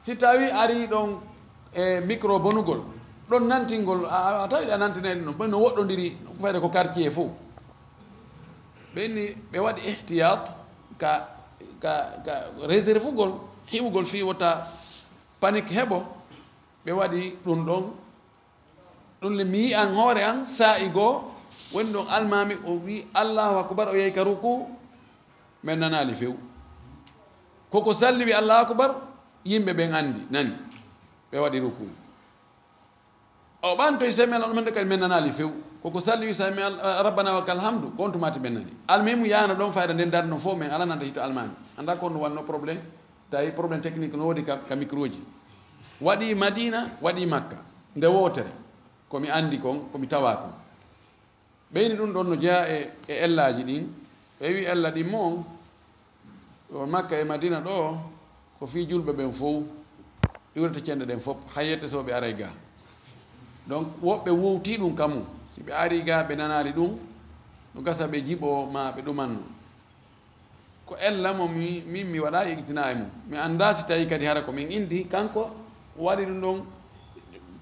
Si tawi ari ɗon e micro bonugol, ɗon nantingol, a, a, a tawi ɗa nantinayɗe non, ɓen no woɗɗondiri, fayde ko quartier fof. Ɓen ni, ɓe waɗi ihtiyat ka, ka, ka réservugol, hiwugol fii wota panique heɓo, ɓe waɗi ɗum ɗon. Ɗum le mi yi'an hoore an, saa'i goo, woni ɗon almaami, o wi'i, "Allahu akbar," o yehi ka ruku, men nanaali few. Koko salli wi, "Allahu akbar," yimɓe ɓen anndi, nani, ɓe waɗi ruku. O ɓantoyi sami Allahu liman hamidah kadi, men nanaali few. Koko salli wi, "Sami Al-, eh, Rabbana wa lakal hamdu," ko on tumaati men nani. Almuhimu yaano ɗon fayda nden darno fof, men alananta hito almaami. Annda ko on wonno problème, tawi problème technique no woodi ka, ka microji. Waɗi Madina, waɗi Makka. Nde wootere. Ko mi anndi kon, ko mi tawa kon. Ɓeyni ɗum ɗon no jeyaa e, e ellaaji ɗin. Ɓe wi'i ella ɗin mo on, ɗo Makka e Madina ɗo, ko fii julɓe ɓen fow, iwrete cenɗe ɗen fof, hay yette so ɓe aray gaa. Donc, woɓɓe wowtii ɗum ka mum. Si ɓe arii gaa, ɓe nanaali ɗum, no gasa ɓe jiɓoo maa ɓe ɗumanno. Ko ella mo mi, min mi waɗaa iqtinaa e mum. Mi anndaa si tawii kadi hara ko min indi, kanko waɗi ɗum ɗon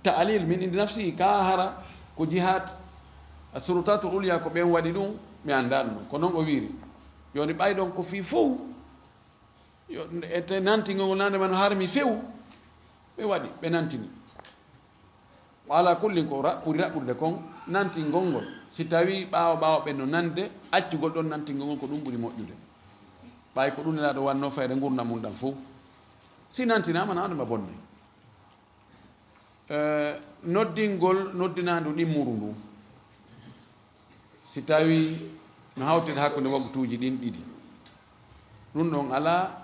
ta'lil min indi nafsi, ka hara ko jihaad, as-sultaatul ulya ko ɓen waɗi ɗum, mi anndaa ɗum ɗon. Ko non o wiiri. Jooni ɓay ɗon ko fii fow, yo, e te nantingol ngol nande man harmi few, ɓe waɗi, ɓe nantini. Wa ala kullin ko ra-, ɓuri raɓɓude kon, nantingol ngol. Si tawii ɓaawo ɓaawo ɓen no nande, accugol ɗon nantingol ngol ko ɗum ɓuri moƴƴude. Ɓay ko ɗum Nelaaɗo wanno fayde ngurndan mum ɗan fow. Si nantinaama, na ɗum a bonnay. Eh, noddingol noddinaandu ɗimmuru ndu. Si tawii no hawtiri hakkunde waqtuuji ɗin ɗiɗi. Ɗum ɗon alaa,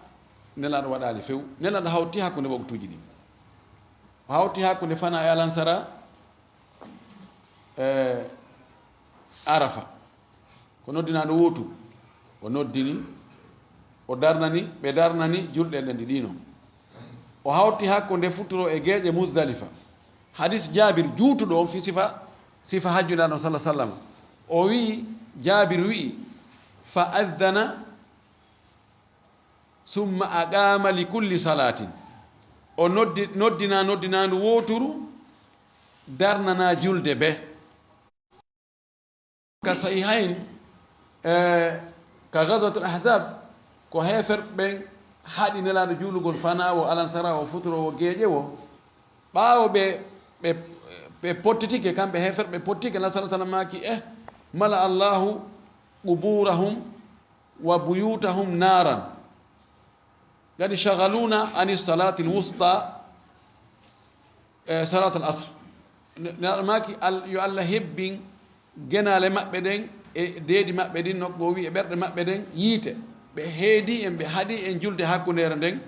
Nelaaɗo waɗaali few. Nelaaɗo hawti hakkunde waqtuuji ɗin. O hawti hakkunde fana e alansara, e Arafa. Ko noddinaandu wootu. O noddini, o darnani, ɓe darnani julɗe ɗen ɗiɗi non. O hawti hakkunde futuro e geeƴe Muzdalifa. Hadis Jaabir juutuɗo on fi sifa, sifa hajju Nelaaɗo sallallaahu alayhi wa sallam. O wi'i, Jaabir wi'i, Fa adhana summa aqama li kulli salatin. O noddi, noddina noddinaandu wooturu, darnana julde be. Ka sahihayn, eh, ka Ghazwatul Ahzab, ko heeferɓe ɓen haɗi Nelaaɗo juulugol fanaa wo, alansara wo, futuro wo, geeƴe wo. Ɓaawo ɓe, ɓe, ɓe pottitike, kamɓe heeferɓe ɓe pottike, Nelaaɗo sallallahu alaihi wasallam maaki, eh, mala Allahu quburahum wa buyutahum naran. Qad shaghaluna ani salatil wusta, eh, salatal asr. Ne-, Nelaaɗo maaki, Al-, yo Allah hebbin genaale maɓɓe ɗen e deedi maɓɓe ɗin, no o wi'i e ɓerɗe maɓɓe ɗen, yiite. Ɓe heedi en, ɓe haɗi en julde hakkundeere nden.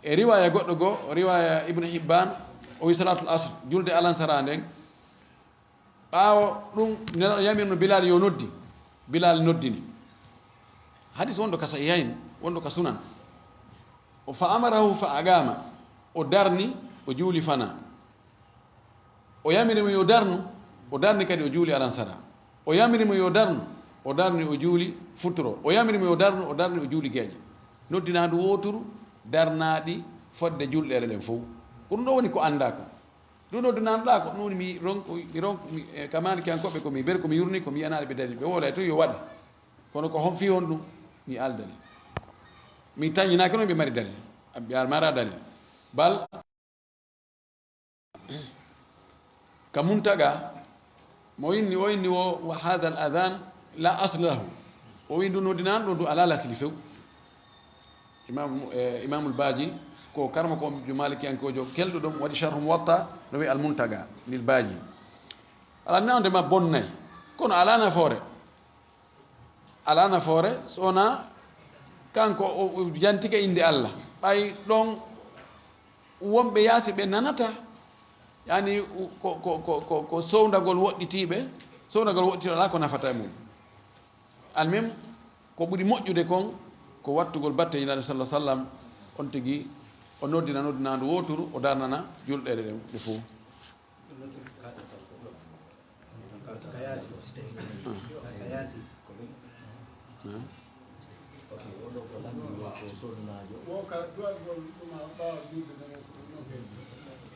E riwaaya goɗɗo goo, riwaaya Ibn Hibban, o wi'i salatul asr, julde alansara nden. Ɓaawo ɗun, Nelaaɗo yamirno Bilaal yo noddi. Bilaal noddini. Hadis wonɗo ka sahihayn, wonɗo ka sunan. O fa amarahu fa aqama. O darni, o juuli fanaa. O yamiri mo yo darnu, o darni kadi o juuli alansara. O yamiri mo yo darnu, o darni o juuli futuro. O yamiri mo yo darnu, o darni o juuli geeƴe. Noddinaandu wooturu, darnaaɗi fodde julɗeele ɗen fow. Ko ɗun ɗoo woni ko anndaa kon. Ɗun ɗoo dunaano ɗaa ko ɗun woni mi ronko, mi ronko, mi, e, ka Maalikiyankooɓe ko mi beri ko mi yurni, ko mi yi'anaali ɓe dalil. Ɓe wowlay tun yo waɗe. Kono ko hon fii honɗun? Mi yi'aali dalil. Mi tañinaaki non ɓe mari dalil. Ɓe mara dalil. Bal ka Muntaga, mo inni, o inni wo, "Wa hadha al adhan la asla lahu." O wi ndu noddinaandu ɗun ndu alaa lasli few. Imam, eh, Imamul Baaji, ko karamoko on Maalikiyankoojo kelɗuɗo, mo waɗi Sharhu Muwatta, no wi'a Al Muntaga lil Baaji. Alaa, nawde ma bonnay, kono alaa nafoore. Alaa nafoore, so wonaa kanko o, o jantike innde Allah. Ɓay ɗon wonɓe yaasi ɓe nanata, yani, ko, ko, ko, ko, ko sowndagol woɗɗitiiɓe, sowndagol woɗɗitiiɓe alaa ko nafata e mum. Almem, ko ɓuri moƴƴude kon, ko wattugol batte Nulaaɗo sallallahu alaihi wasallam, on tigi o noddina noddinaandu wooturu, o darnana julɗeele ɗen ɗe fow.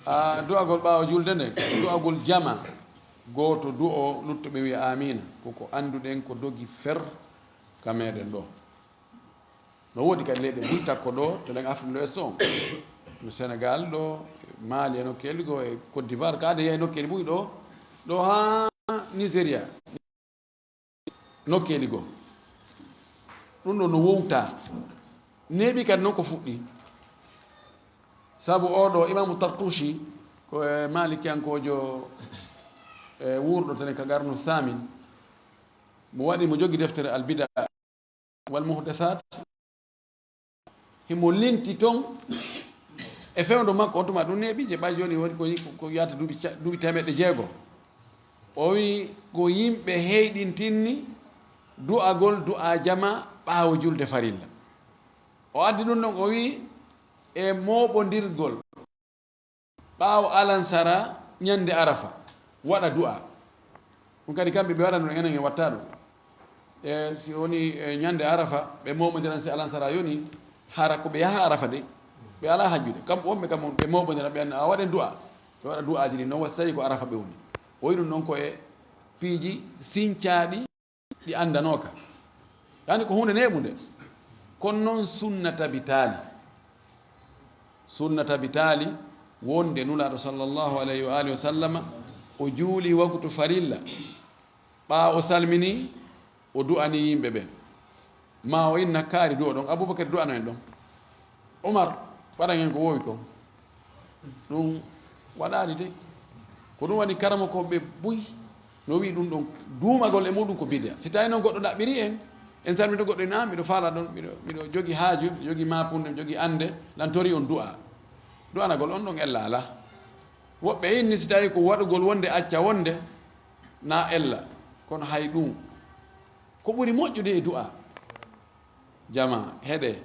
A, du'agol ɓaawo julde nden, du'agol jama, gooto du'oo, luttuɓe wi'a amiina. Ko ko annduɗen ko dogi fer ka meɗen ɗoo. No woodi kadi leyɗe buy takko ɗoo, to ɗen Afrique de l'Ouest on, no Sénégal ɗoo, Mali e nokkeeli goo, e Côte d'Ivoire, ka ade yahi nokkeeli buy ɗoo, ɗoo haa Nigeria, nokkeeli goo. Ɗun ɗoo no wowtaa. Neeɓi kadi non ko fuɗɗi. Sabu oo ɗoo Imaamu Tartushi, ko e Maalikiyankoojo, e wuurɗo tene ka qarnu thamin, mo waɗi, mo jogi deftere Al Bida wal Muhdasat, himo linti ton e fewndo makko on tuma, ɗun neeɓi je ɓay jooni woni ko, ko yaata duuɓi ca-, duuɓi teemeɗɗe jeego. O wi'i ko yimɓe heyɗintinni du'agol du'aa jama ɓaawo julde farilla. O addi ɗun ɗon, o wi'i e mooɓondirgol. Ɓaawo alansara ñande Arafa, waɗa du'a. Ɗun kadi kamɓe ɓe waɗano ɗun, enen en watta ɗun. E si woni, e, ñande Arafa, ɓe mooɓondiran si alansara yoni, hara ko ɓe yaha Arafa de, ɓe alaa hajjude. Kamɓe wonɓe kam on, ɓe mooɓondiran, ɓe anna, a waɗen du'a. Ɓe waɗa du'aaji ɗin non, wa si tawi ko Arafa ɓe woni. O wi'i ɗun non ko e piiji sincaaɗi. Ɗi anndanooka. Yani ko huunde neeɓunde. Kono non sunna tabitaali. Sunna tabitaali wonde Nulaaɗo sallallahu alayhi wa alihi wa sallama, o juuli wakutu farilla. Ɓaawo o salmini, o du'ani yimɓe ɓen. Ma o inna kaari du'o ɗon, Abubakar du'ano en ɗon. Umar, waɗan en ko woowi kon. Ɗun waɗaali de. Ko ɗun waɗi karamokooɓe buy no wi'i ɗun ɗon duumagol e muɗun ko bidi'a. Si tawii non goɗɗo ɗaɓɓirii en, en salmito goɗɗo, ina, "Miɗo faalaa ɗon, miɗo, miɗo jogii haaju, miɗo jogii maapunde, miɗo jogii annde, lan torii on du'a." Du'anagol on ɗon ella alaa. Woɓɓe inni si tawii ko waɗugol wonde acca wonde, na ella. Kono hay ɗun, ko ɓuri moƴƴude e du'a, jamaa, heɗee,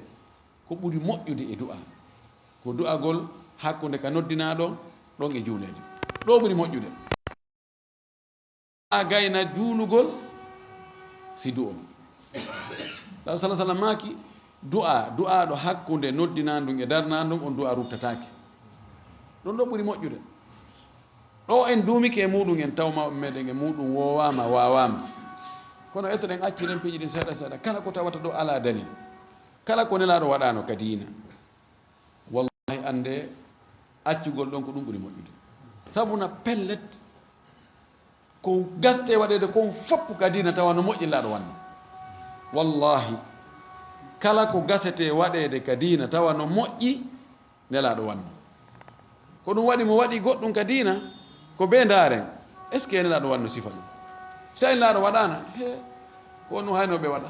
ko ɓuri moƴƴude e du'a, ko du'agol hakkunde ka noddinaaɗo ɗon e juuleede. Ɗoo ɓuri moƴƴude. A gayna juulugol si du'o. Law sala sallam maaki, du'a, du'aaɗo hakkunde noddinaandun e darnaandun, on du'a ruttataake. Ɗun ɗoo ɓuri moƴƴude. Ɗoo en duumike e muuɗun, en taw mawɓe meɗen e muuɗun woowaama, waawaama. Kono eto ɗen acciren piiji ɗin seeɗa seeɗa. Kala ko tawata ɗoo alaa dalil. Kala ko Nelaaɗo waɗaano ka diina. Wallahi, annde accugol ɗon ko ɗun ɓuri moƴƴude. Sabu na pellet, ko gastee waɗeede kon fof ka diina tawa no moƴƴi Nelaaɗo wanno. Wallahi, kala ko gasetee waɗeede ka diina tawa no moƴƴi Nelaaɗo wanno. Ko ɗun waɗi mo waɗi goɗɗun ka diina, ko bee ndaaren. Est-ce que Nelaaɗo wanno sifa ɗun? Si tawi Nelaaɗo waɗaana, he, ko ɗun hayno ɓe waɗa.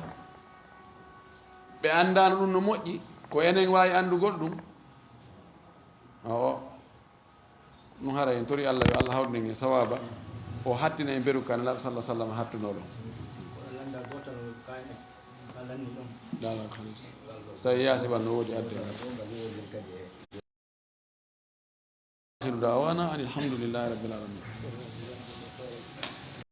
Ɓe anndaano ɗun no moƴƴi, ko enen waawi anndugol ɗun. Awo, ɗun haray en tori Allah, yo Allah hawrinen e sawaaba, o hattina en beru ka Nelaaɗo sallallaahu alayhi wa sallam hattunoo ɗon. Daalaa ko halis. Tawi yaasi wan no woodi adde. آخر دعوانا أن الحمد لله رب العالمين.